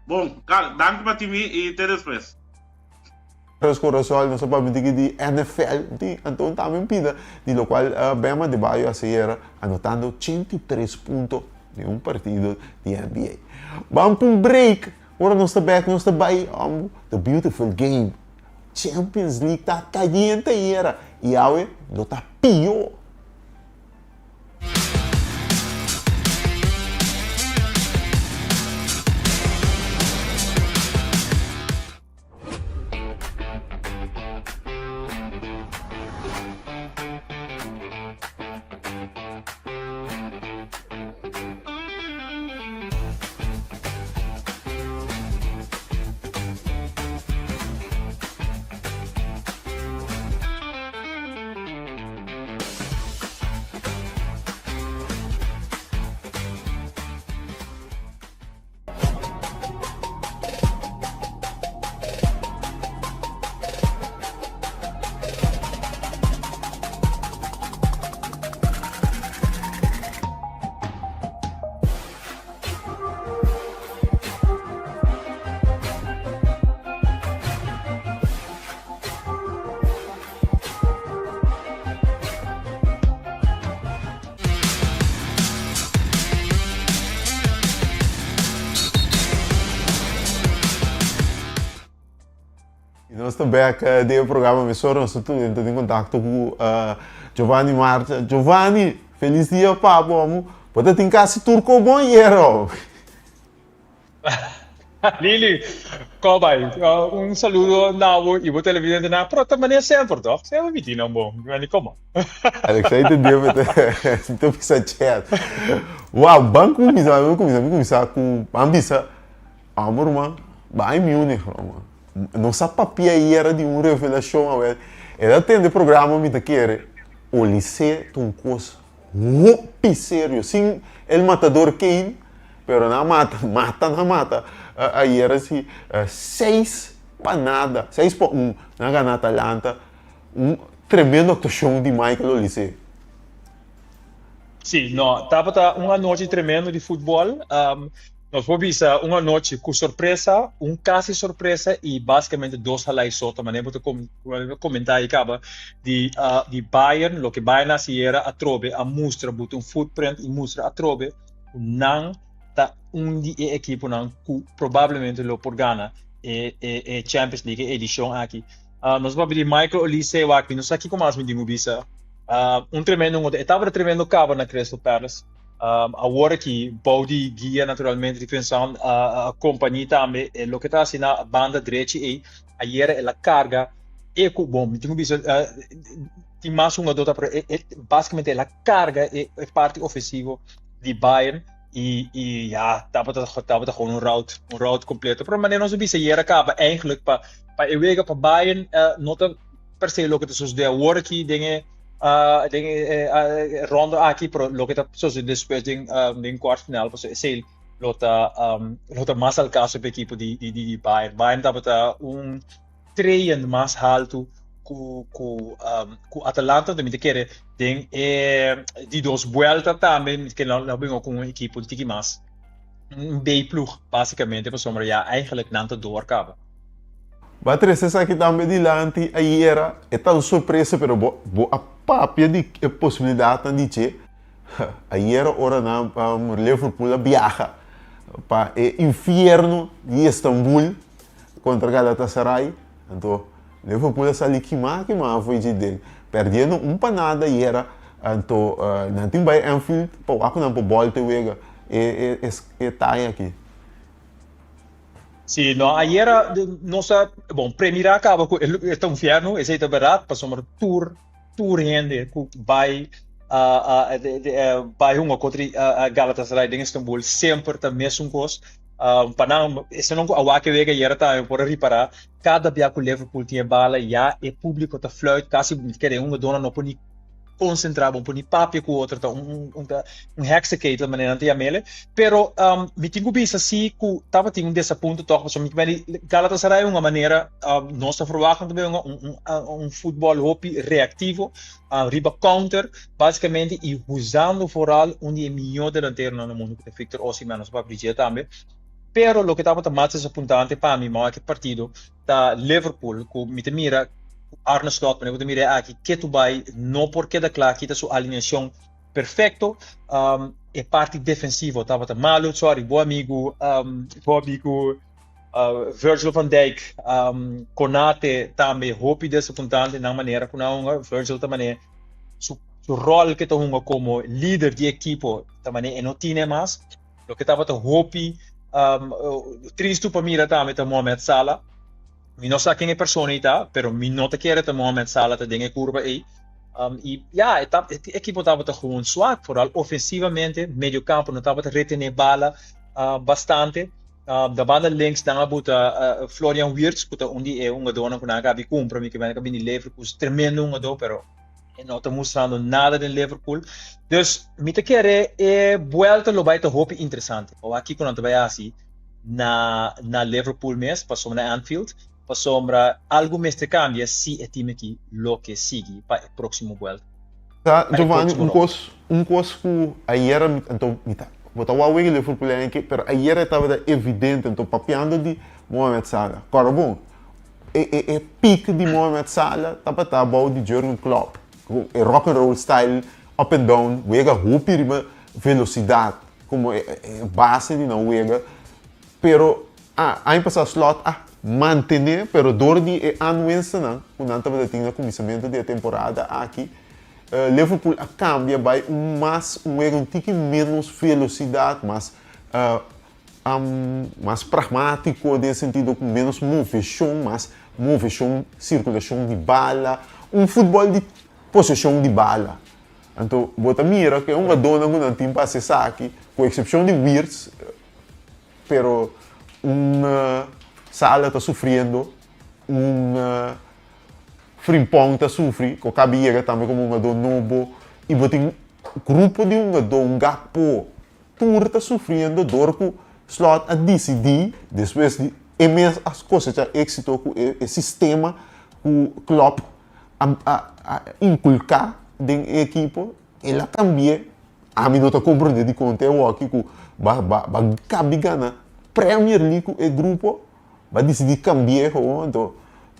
Bon, Carl, danki pa tin mi i te despues. Tres Corazol nos a papia un tiki di NFL di anto tambe un pida di locual Bam Adebayo a cera anotando 83 punto den un partido di NBA. Ban pa un break, ora nos ta bek nos ta bay ombo the beautiful game. Champions League ta cayente ayera y awe lo ta pio. Y nos ta bek den e programa mesora nos ta ta den contacto cu Giovanni Marcha. Giovanni, feliz dia pa bo amo. Bo ta tin casi tur co bon ayer oh. Lili, ko bai? Un saludo na bo i bo televidentenan. Pero ta manera semper toch? Semper mi tin nan bon. Mi mandi komo. Alexei ta debe ta ta bisa chat. Wow, ban kuminsá, ban kuminsá, mi kuminsá ku ban bisa amo ruman, Bayern Munich ruman. Nos a papia ayera di un revelashon awel. El a tende programa mi ta kere Olise ta un kos Hopi serio, sin el matador Kane, pero nan a mata, mata nan mata ayer asi seis pa nada, seis pa un, nan a gana Atalanta, un tremendo actuacion di Michael Olise. Sí, no, tabata un anochi tremendo di futbol. Nos por bisa un anochi ku sorpresa, un kasi sorpresa i basikamente dos halai sota, manera bo ta komentá ei kaba di di Bayern, loke Bayern a hasi ayera atrobe a mustra buta un footprint i mustra atrobe ku nan ta un di e ekiponan ku probablemente lo por gana e e Champions League e edishon aki. Nos papia di Michael Olise wak mi no sa kiko mas mi tin ku bisa. Un tremendo un e tabata tremendo kaba na Crystal Palace. Awor aki bou di guia naturalmente di Vincent Kompany tambe e loke ta hasi na banda drechi ei ayera el a karga e ku bon mi tin ku bisa tin mas hungadó ta pero e basikamente el a karga e parti ofensivo di Bayern i i ya tabata tabata gewoon un rout un rout kompleto pero manera nos a bisa ayera kaba eigenlijk pa pa e wega pa Bayern no ta per se loke ta sosode awor aki den e den e rondo aki, pero loke ta sosode despues den den kwart final, pasobra esei lo ta lo ta mas al kaso pa e ekipo di di di Bayern. Bayern tabata un treien mas haltu ku ku ku Atalanta, mi ta kere den e di dos buelta tambe mi ta kere nan lo bingo ku un ekipo un tiki mas un B-ploeg basikamente pasobra ya eigenlijk nan ta door kaba. Bo a trese esaki tambe dilanti ayera. E ta un sorpresa pero bo bo a papia di e posibilidatnan di dje. Ayera ora nan Liverpool a biaha pa e infierno di Istanbul kontra Galatasaray. Anto Liverpool a sali kima kima afo dje den perdiendo un pa nada ayera. Anto nan tin bai Anfield pa wak ku nan por bolta e wega e e e taña aki. Sí, no, ayera nos a, bon, premirá kaba ku e ta un fierno, esei ta bèrdat, pasobra tur, tur hende ku bai bai hunga kontra Galatasaray den Istanbul semper ta mesun kos. Pa nan, esnan ku a wak e wega ayera tambe por a ripará, kada bia ku Liverpool tin e bala ya e públiko ta fluit, kasi mi ta kere e hungadónan no por ni konsentrá, bo por ni papia ku otro, ta un un ta un hekseketel manera nan ta yam'el. Pero mi tin ku bisa si ku tabatin un desapunto tòg pasobra mi ta mira Galatasaray un manera nos ta ferwagt nan ta bira un un futbòl hopi reaktivo riba counter basikamente i usando foral un di e mihó delanteronan na mundu ku ta Victor Osimhen nos a papia di dje tambe. Pero loke tabata mas desapuntante pa mi mawak e partido ta Liverpool ku mi ta mira ku Arne Slot manera ku ta mira e aki ketu bai no por keda kla kita su alineashon perfekto e parti defensivo tabata malu sorry bo amigu bo amigu Virgil van Dijk Konate tambe hopi desapuntante nan manera ku nan a hunga Virgil ta manera su su ròl ke ta hunga komo lider di ekipo ta manera e no tine mas. Loke tabata hopi tristu pa mira tambe ta Mohamed Salah. Mi no sa ken e persona ei ta, pero mi no ta kere ta Mohamed Salah ta den e kurba ei. I ya, e ta, e ekipo tabata gewoon swak, vooral ofensivamente, medio kampo no tabata retené bala bastante. Da banda links nan a buta Florian Wirtz, ku ta un di e hungadónan ku nan a kabi kumpra, mi ke mende ka bini Leverkusen, tremendo hungadó, pero E no ta mustrando nada den Liverpool. Dus mi ta kere e buelta lo bai ta hopi interesante. Pa wak kiko nan ta bai hasi na na Liverpool mes, pasobra na Anfield, pasobra algu mester kambia si e team aki lo ke sigui pa e próksimo buelta. Sa Pa e Giovanni, próksimo un ronda. kos, un kos ku ayera mi, anto mi ta, bo ta wak wega Liverpool aki, pero ayera e tabata evidente, anto papiando di Mohamed Salah, kòrda bon, E e e peak di Mohamed Salah tabata bou di Jurgen Klopp. Ku e rock and roll style, up and down, wega hopi riba velosidat komo e e base di nan wega. Pero a aña pasá Slot a mantené, pero dor di e anwensenan ku nan tabata tin na kuminsamentu di e temporada aki, Liverpool a kambia bai un mas un wega un tiki ménos velosidat, mas Mas pragmátiko den sentido ku ménos moveshon, mas moveshon, sirkulashon di bala, un futbòl di poseshon di bala. Anto bo ta mira ku e hungadónan ku nan tin pa hasi esaki, ku eksepshon di Wirtz, pero un Salah ta sufriendo, un Frimpong ta sufri, ku a kaba di yega tambe komo hungadó nobo, i bo tin grupo di hungadó, un Gakpo, Tur ta sufriendo dor ku Slot a disidí despues di e mes a kosechá éksito ku e sistema ku Klopp a a inkulká den e ekipo, el a kambi'é. Ami no ta komprondé dikon te awoki ku ba ba ba kabi gana Premier League ku e grupo, ba disidí kambi'é gewoon, anto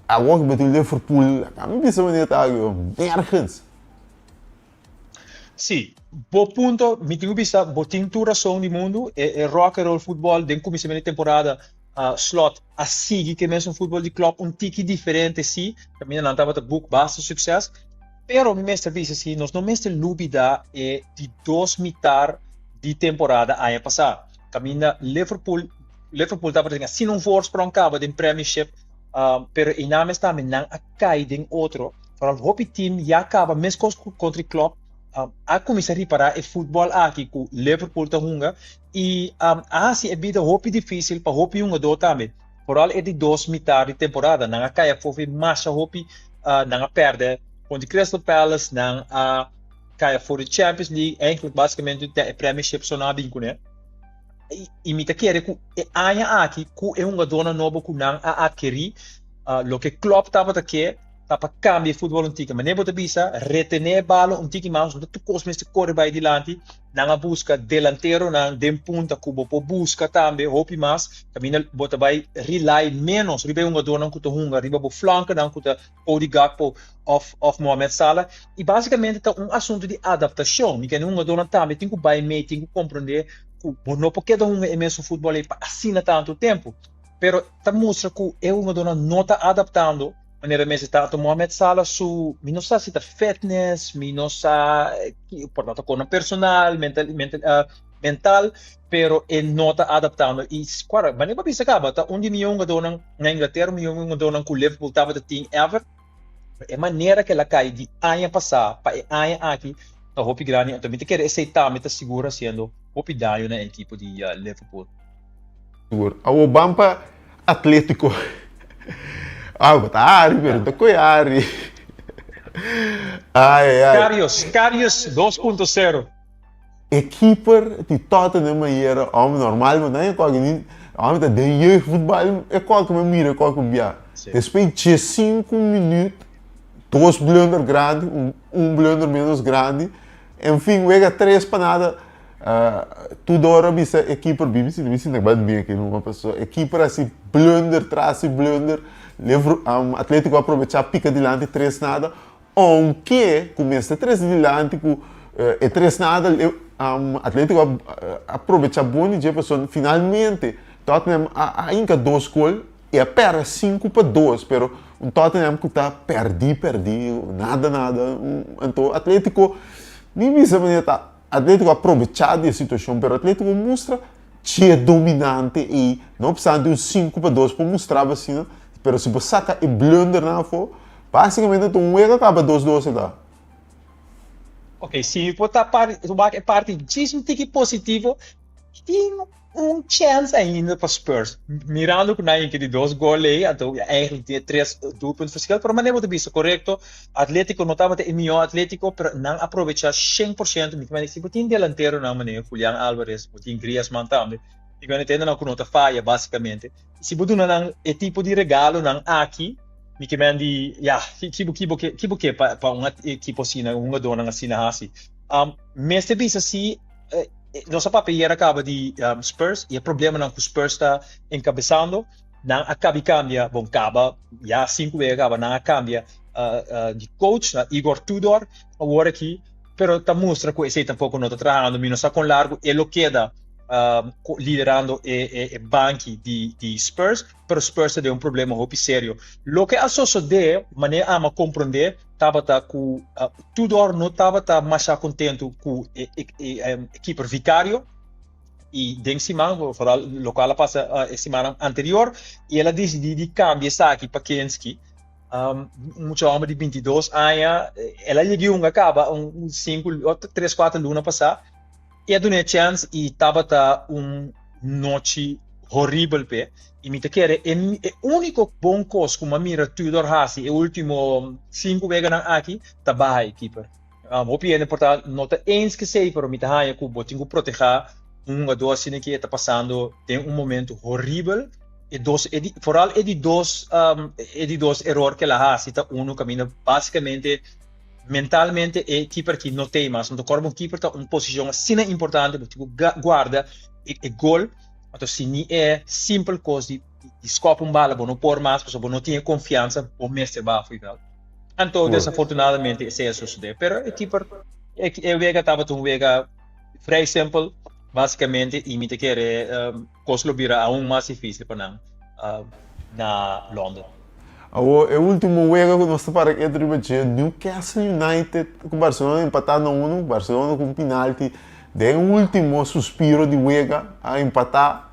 awoki bo tin Liverpool, ami bisa manera ta aki, nergens. Sí, bo punto, mi tin ku bisa, bo tin tur rason di mundu, e e rock and roll futbòl den kuminsamentu di temporada Slot a sigui ku e mesun futbòl di Klopp, un tiki diferente sí, kaminda nan tabata buk basta sukses, pero mi mester bisa sí, nos no mester lubida e di dos mitar di temporada aña pasá, kaminda Liverpool Liverpool tabata tin asina un voorsprong kaba den Premiership, pero einan mes tambe nan a kai den otro. Vooral hopi team ya kaba meskos ku kontra Klopp a kuminsá ripará e futbòl aki ku Liverpool ta hunga i a hasi e bida hopi difísil pa hopi hungadó tambe. Vooral e di dos mitar di temporada nan a kai afó fi masha hopi, nan a pèrdè kontra Crystal Palace, nan a kai afó di Champions League, eigenlijk basikamente ta e Premiership so nan a bin kuné. I mi ta kere ku e aña aki ku e hungadónan nobo ku nan a atkerí, loke Klopp tabata ke ta pa kambia e futbòl un tiki. Manera bo ta bisa, retené e balo un tiki mas, no ta tur kos mester kore bai dilanti. Nan a buska delanteronan den punta ku bo por buska tambe hopi mas, kaminda bo ta bai rely ménos riba e hungadónan ku ta hunga riba bo flankenan ku ta Cody Gakpo òf òf Mohamed Salah. I básikamente ta un asuntu di adaptashon. Mi kende hungadónan tambe tin ku bai mee, tin ku komprondé ku bo no por keda hunga e mesun futbòl ei pa asina tantu tempu. Pero ta mustra ku e hungadónan no ta adaptando manera mester ta. Anto Mohamed Salah su, mi no sa si ta fitness, mi no sa por ta kono personal, mental, mental, mental, pero e no ta adaptando. I kuara, manera bo a bisa kaba, ta un di mihó hungadónan na Inglatera, un mihó hungadónan ku Liverpool tabata tin ever. E manera ku el a kai di aña pasá pa e aña aki ta hopi grandi. Anto mi ta kere esei tambe ta sigur hasiendo hopi daño na e ekipo di Liverpool. Sigur. Awor ban pa Atletico. Ah, bo ta hari, pero ta koe hari. Ai, ai, ai. Karius, Karius 2.0. E keeper di Tottenham ayera, hòmber normal, bo nan e kòke ni, hòmber ta den jeugdvoetbal, e kòke mi a mira e kòke un bia. Despues diesinku minüt, dos blunder grandi, un un blunder menos grandi, en fin, wega tres pa nada. Tudor a bisa e keeper, bibi si, mi sinti ban bien aki numa, pasobra e keeper a hasi blunder tras di blunder, Liver, Atletico a aprovechá pika dilanti tres nada, Ounke ku mester trese dilanti ku e tres nada Atletico a aprobecha bon di dje pasobra finalmente Tottenham a hinka dos gol i a pèrdè 5-2 pero un Tottenham ku ta pèrdí pèrdí nada nada anto Atletico mi bisa manera ta Atletico a aprobecha di e situashon pero Atletico mustra dje dominante ei no obstante un 5-2 por mustraba asina pero si bo saka e blundernan afó Básicamente ta un wega kaba dos dos e ta. Ok, si mi por ta parti, wak e parti djis un tiki positivo, tin un chèns ainda pa Spurs. Mirando ku nan a hinka di dos gol ei, anto eigenlijk tin e tres doelpunt verschil, pero manera bo ta bisa korekto, Atletico no tabata e mihó Atletico, pero nan a probechá shen por shento. Mi ta mende si bo tin delanteronan manera Julian Alvarez, bo tin Griezmann tambe, mi ta mende nan ku no ta faya básikamente. Si bo duna nan e tipo di regalonan aki, mi ke men di, ya, ki bo, ki bo ke, ki bo ke pa, pa un ekipo asina, un hungadónan asina hasi? Mester bisa si, nos a papia ayera kaba di Spurs i e problemanan ku Spurs ta enkabesando. Nan a kabi kambia, bon kaba, ya sinku wega kaba nan a kambia di coach na Igor Tudor awor aki, pero ta mustra ku esei tampoko no ta trahando. Mi no sa kon largu e lo keda liderando e banki di Spurs, pero Spurs ta den un problema hopi serio. Loke a sosodé, manera ami a komprondé, tabata ku Tudor no tabata masha kontentu ku e keeper Vicario i den siman, foral lokual a pasa e simannan anterior, i el a disidí di kambia esaki pa Kinski. Un mucha hòmber di 22 aña, el a yega hunga kaba un sinku, tres, kuater luna pasá. I a dun'é chèns i tabata un nochi horibel p'e. I mi ta kere e e úniko bon kos ku mi a mira Tudor hasi e último sinku weganan aki ta baha e kiper. Hopi hende por ta no ta eens ku esei pero mi ta haña ku bo tin ku protehá un hungadó asina ku e ta pasando den un momentu horibel. E dos e di foral e di dos e di dos eror ku el a hasi ta unu kaminda básikamente. Mentalmente e keeper aki no t'ei mas. Anto kòrda un keeper ta un posishon asina importante, bo tin ku guarda e gol. Anto si ni e simpel kos di di skòp un bala bo no por mas pasobra bo no tin e konfiansa, bo mester baha for e vèlt. Anto desafortunadamente esei a sosodé. Pero e keeper e wega tabata un wega vrij simpel basikamente i mi ta kere kos lo bira aun mas difísil pa nan na London. Awor e ultimo wega ku nos ta para ketu riba dje, Newcastle United ku Barcelona empatá na unu, Barcelona ku un pinalti den e ultimo suspiro di wega a empatá.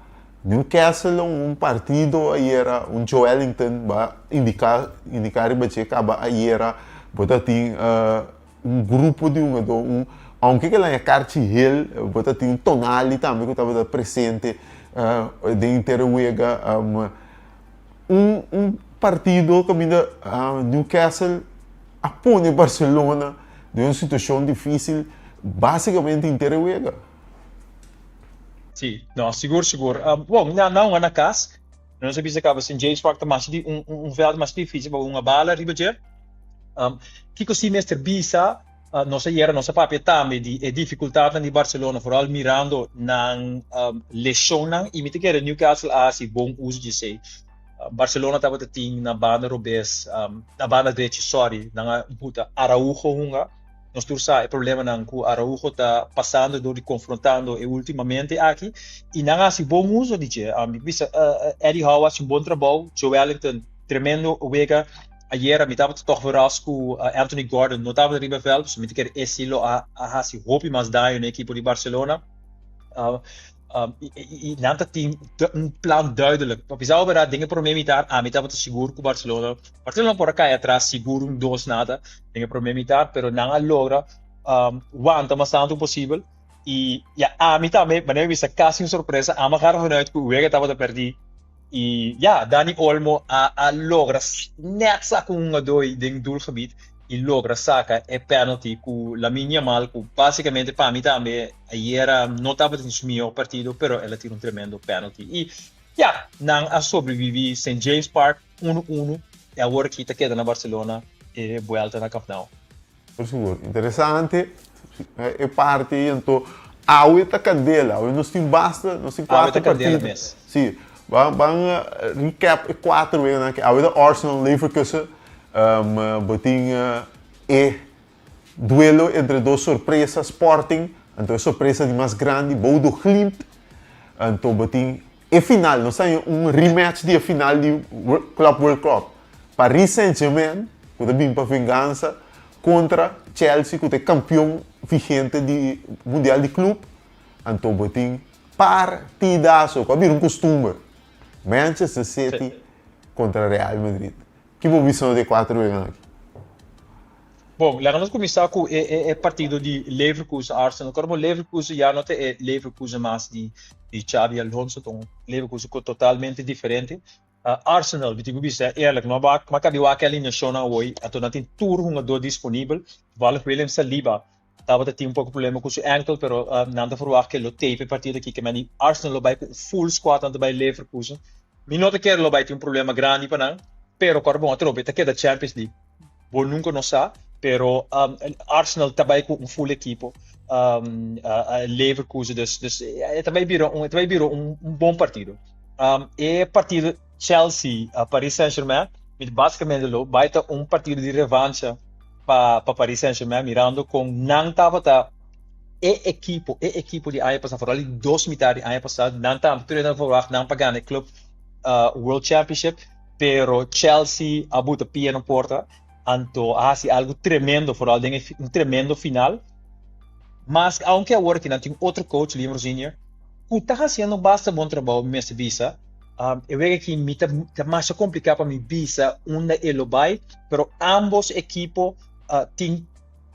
Newcastle un partido ayera, un Joelinton ba indiká indiká riba dje kaba ayera bo ta tin un grupo di hungadó, un aunke ke laña karchi hel bo ta tin un Tonali tambe ku tabata presente den henter e wega. Un un partido kaminda Newcastle a pone Barcelona den un situashon difísil básikamente henter e wega. Sí, no, sigur sigur. Bon, nan nan hunga na kas. Nos a bisa kaba Sint James Park ta mas di un un vèlt mas difísil pa hunga bala riba dje. Kiko si mester bisa, nos a yera nos a papia tambe di e difikultatnan di Barcelona, foral mirando nan leshonnan i mi ta kere Newcastle a hasi bon uso di esei. Barcelona tabata tin na banda robes, na banda drechi, sorry, nan a buta Araujo hunga. Nos tur sa e problemanan ku Araujo ta pasando dor di konfrontando e ultimamente aki i nan a hasi bon uso di dje. Mi bisa Eddie Howe a hasi un bon trabou, Joelinton tremendo wega ayera. Mi tabata tòg veras ku Anthony Gordon no tabata riba vèlt, pasobra mi ta kere esi lo a hasi hopi mas daño na e ekipo di Barcelona. I nan ta tin un plan duidelijk. Pa bisa bo berdad, den e prome mitar ami tabata sigur ku Barcelona, Barcelona por a kai atras sigur un dos nada den e prome mitar, pero nan a logra wanta mas tantu posibel. I ya ami tambe, manera mi bisa kasi un sorpresa, ami a gara vanuit ku wega tabata pèrdí. I ya, Dani Olmo a a logra net saka un hungadó den doelgebied i logra saka e penalty ku Lamine Yamal ku basikamente pa mi tambe ayera no tabatin su mihó partido pero el a tira un tremendo penalty. I ya, nan a sobrevivi Saint James Park unu unu i awor aki ta keda na Barcelona e buelta na Camp Nou. Por sigur, interesante e parti ei anto awe ta kandela, awe nos tin basta, nos tin Awe ta kuater kandela partido. mes. Si, ban ban recap e kuater weganan aki. Awe ta Arsenal Leverkusen, bo tin e duelo entre dos sorpresa Sporting, anto e sorpresa di mas grandi Bodo Glimt, anto bo tin e final, nos ta haña un rematch di e final di Club World Cup. Paris Saint-Germain ku ta bin pa vengansa kontra Chelsea ku ta e kampion vigente di mundial di club. Anto bo tin partidaso ku a bira un kustumber, Manchester City kontra Real Madrid. Ki bo bisa di e kuater weganan aki? Bon, laga nos kuminsá ku e partido di Leverkusen-Arsenal. Kòrda bo Leverkusen ya no ta e Leverkusen mas di Xabi Alonso, ta un Leverkusen ku totalmente diferente. Arsenal, mi tin ku bisa eerlijk, no a kabi wak e alineashonnan awor, anto nan tin tur hungadó disponibel. Toevallig William Saliba tabata tin un poko problema ku su enkel, pero nan ta verwagt ku e lo tape e partido aki, ke men di Arsenal lo bai ku un full squad nan ta bai Leverkusen. Mi no ta kere lo bai tin un problema grandi pa nan, pero kòrda bon atrobe ta keda Champions League. Bo nunca no sa, pero Arsenal ta bai cu un full equipo Leverkusen, dus, dus e ta bai bira un, e ta bai bira un, un bon partido. E partido Chelsea, Paris Saint-Germain, mi básicamente lo bai ta un partido di revancha pa, pa Paris Saint-Germain, mirando con nan tabata e equipo, e equipo di aña pasá, vooral di dos mitad di aña pasá, nan tambe tur nan verwacht nan pa gana e club World Championship. Pero Chelsea a buta pia na porta, anto a hasi algu tremendo, vooral den e un tremendo final. Mas aunke awor aki nan tin otro coach, Liam Rosenior, ku ta hasiendo basta bon trabou, mi mester bisa. E wega aki mi ta ta masha kompliká pa mi bisa unda e lo bai, pero ambos ekipo tin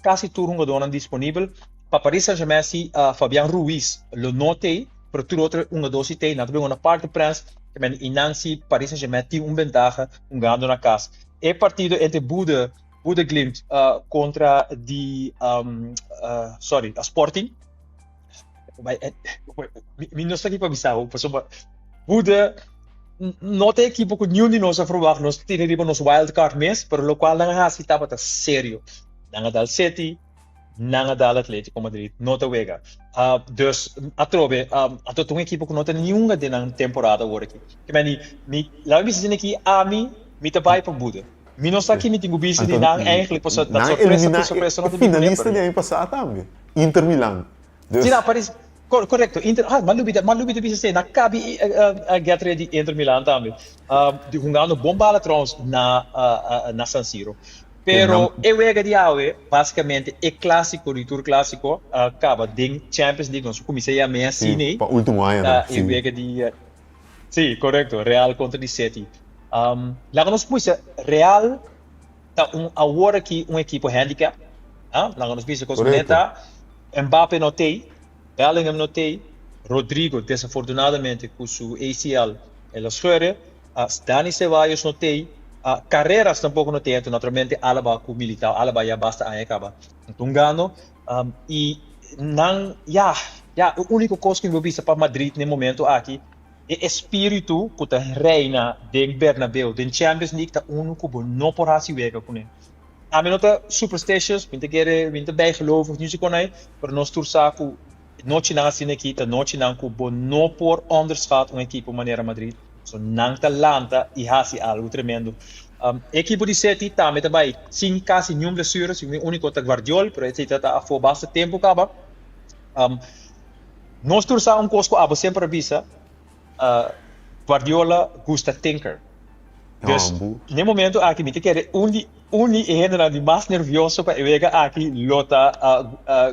kasi tur hungadónan disponibel. Pa Paris Saint-Germain si Fabian Ruiz lo no t'ei, pero tur otro hungadó si t'ei. Nan ta bin una Parc des Princes, i nan si Paris Saint-Germain tin un bentaha hungando na kas. E partido entre Bodø, Bodø Glimt kontra di sorry, Sporting. Mi no sa ki pa bisa bo, pasobra Bodø no ta e ekipo ku niun di nos a verwagt. Nos tene riba nos wild card mes, pero lokual nan a hasi tabata serio. Nan a dal City, nan a dal Atletico Madrid, no ta wega. Dus atrobe, anto ta un ekipo ku no ta niunga den nan temporada awor aki. Ke men di, mi, laga mi bisa asina aki, ami, mi ta bai pa Buda. Mi no sa ki mi tin ku bisa di nan eigenlijk, pasobra ta Nan sorpresa eliminá ku sorpresa no e ta bin kuné, finalista pero. di aña pasá tambe, Inter Milan. Dus. Si, nan paris, korekto, Inter, ah, m'a lubida, m'a lubida bisa esei, nan kabi get ready Inter Milan tambe, di hungando bon bala trouwens na na San Siro. Pero e wega di awe, basikamente e klasiko di tur klasiko, a kaba den Champions League, nos a kuminsá yam'é asina ei, Pa último añanan, ta e si. wega di, si, korekto, Real kontra di City. Laga nos bisa, Real ta un awor aki un ekipo handicap, ah, laga nos bisa kos manera ta, Mbappé no t'ei, Bellingham no t'ei, Rodrygo desafortunadamente ku su ACL el a scheure, Dani Ceballos no t'ei, Carreras tampoco no t'ei, anto naturalmente Alaba ku Militao, Alaba ya basta aña kaba no ta hungando, i nan ya, ya e úniko kos ku mi por bisa pa Madrid na e momento aki, e espíritu ku ta reina den Bernabeu den Champions League ta unu ku bo no por hasi wega kuné. Ami no ta superstitious, mi ta kere, mi ta bijgelovig, ni si konai, pero nos tur sa ku nochinan asina aki ta nochinan ku bo no por onderschat un ekipo manera Madrid. So nan ta lanta i hasi algu tremendo. E ekipo di City tambe ta bai sin kasi niun blesure, si mi úniko ta Gvardiol, pero esei ta ta afó basta tempu kaba. Nos tur sa un kos ku abo semper a bisa, Guardiola gusta tinker. Dus, n'e momento aki mi ta kere un di un di e hendenan di mas nervioso pa e wega aki lo ta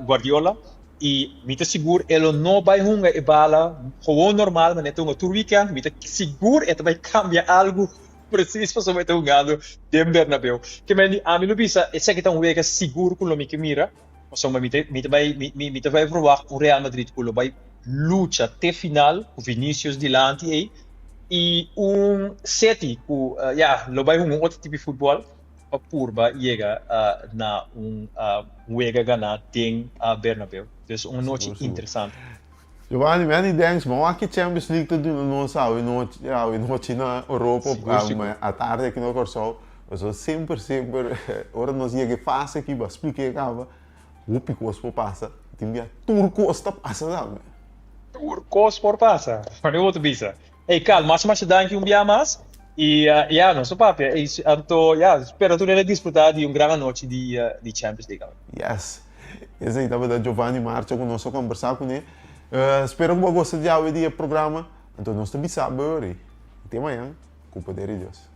Guardiola i mi ta sigur e lo no bai hunga e bala gewoon normal manera e ta hunga tur weekend, mi ta sigur e ta bai kambia algu presis pasobra e ta hungando den Bernabeu. Ke men di ami lo bisa esaki ta un wega sigur ku lo mi ke mira. Pasobra mi ta mi ta bai mi mi mi ta bai verwacht un Real Madrid ku lo bai lucha te final ku Vinicius dilanti ei i un City ku ya lo bai hunga un otro tipo di futbòl pa purba yega na un wega ganá den Bernabeu. Dus un anochi Sigur, sigur. interesante. Giovanni, many thanks. Bo wak ki Champions League ta duna nos awe nochi, awe nochi na Europa, Sigur, sigur. atardi aki na Kòrsou. Pasobra semper, semper ora nos yega e fase aki, bo a splika e kaba, hopi kos por pasa. Tin bia tur kos ta pasa tambe. Tur kos por pasa. Wanneer bo ta bisa? Ey Carl, masha masha danki un bia mas. Y ya, nos ta papia. Ey, anto ya, spera tur hende disfruta di un gran anochi di di Champions League awe. Yes. Esey tabata Giovanni Marcha cu nos a combersa cune. Spero cu bo a gosta di awe di e programa. Anto nos ta bisa bo yori. Te mañan, cu poder di Dios.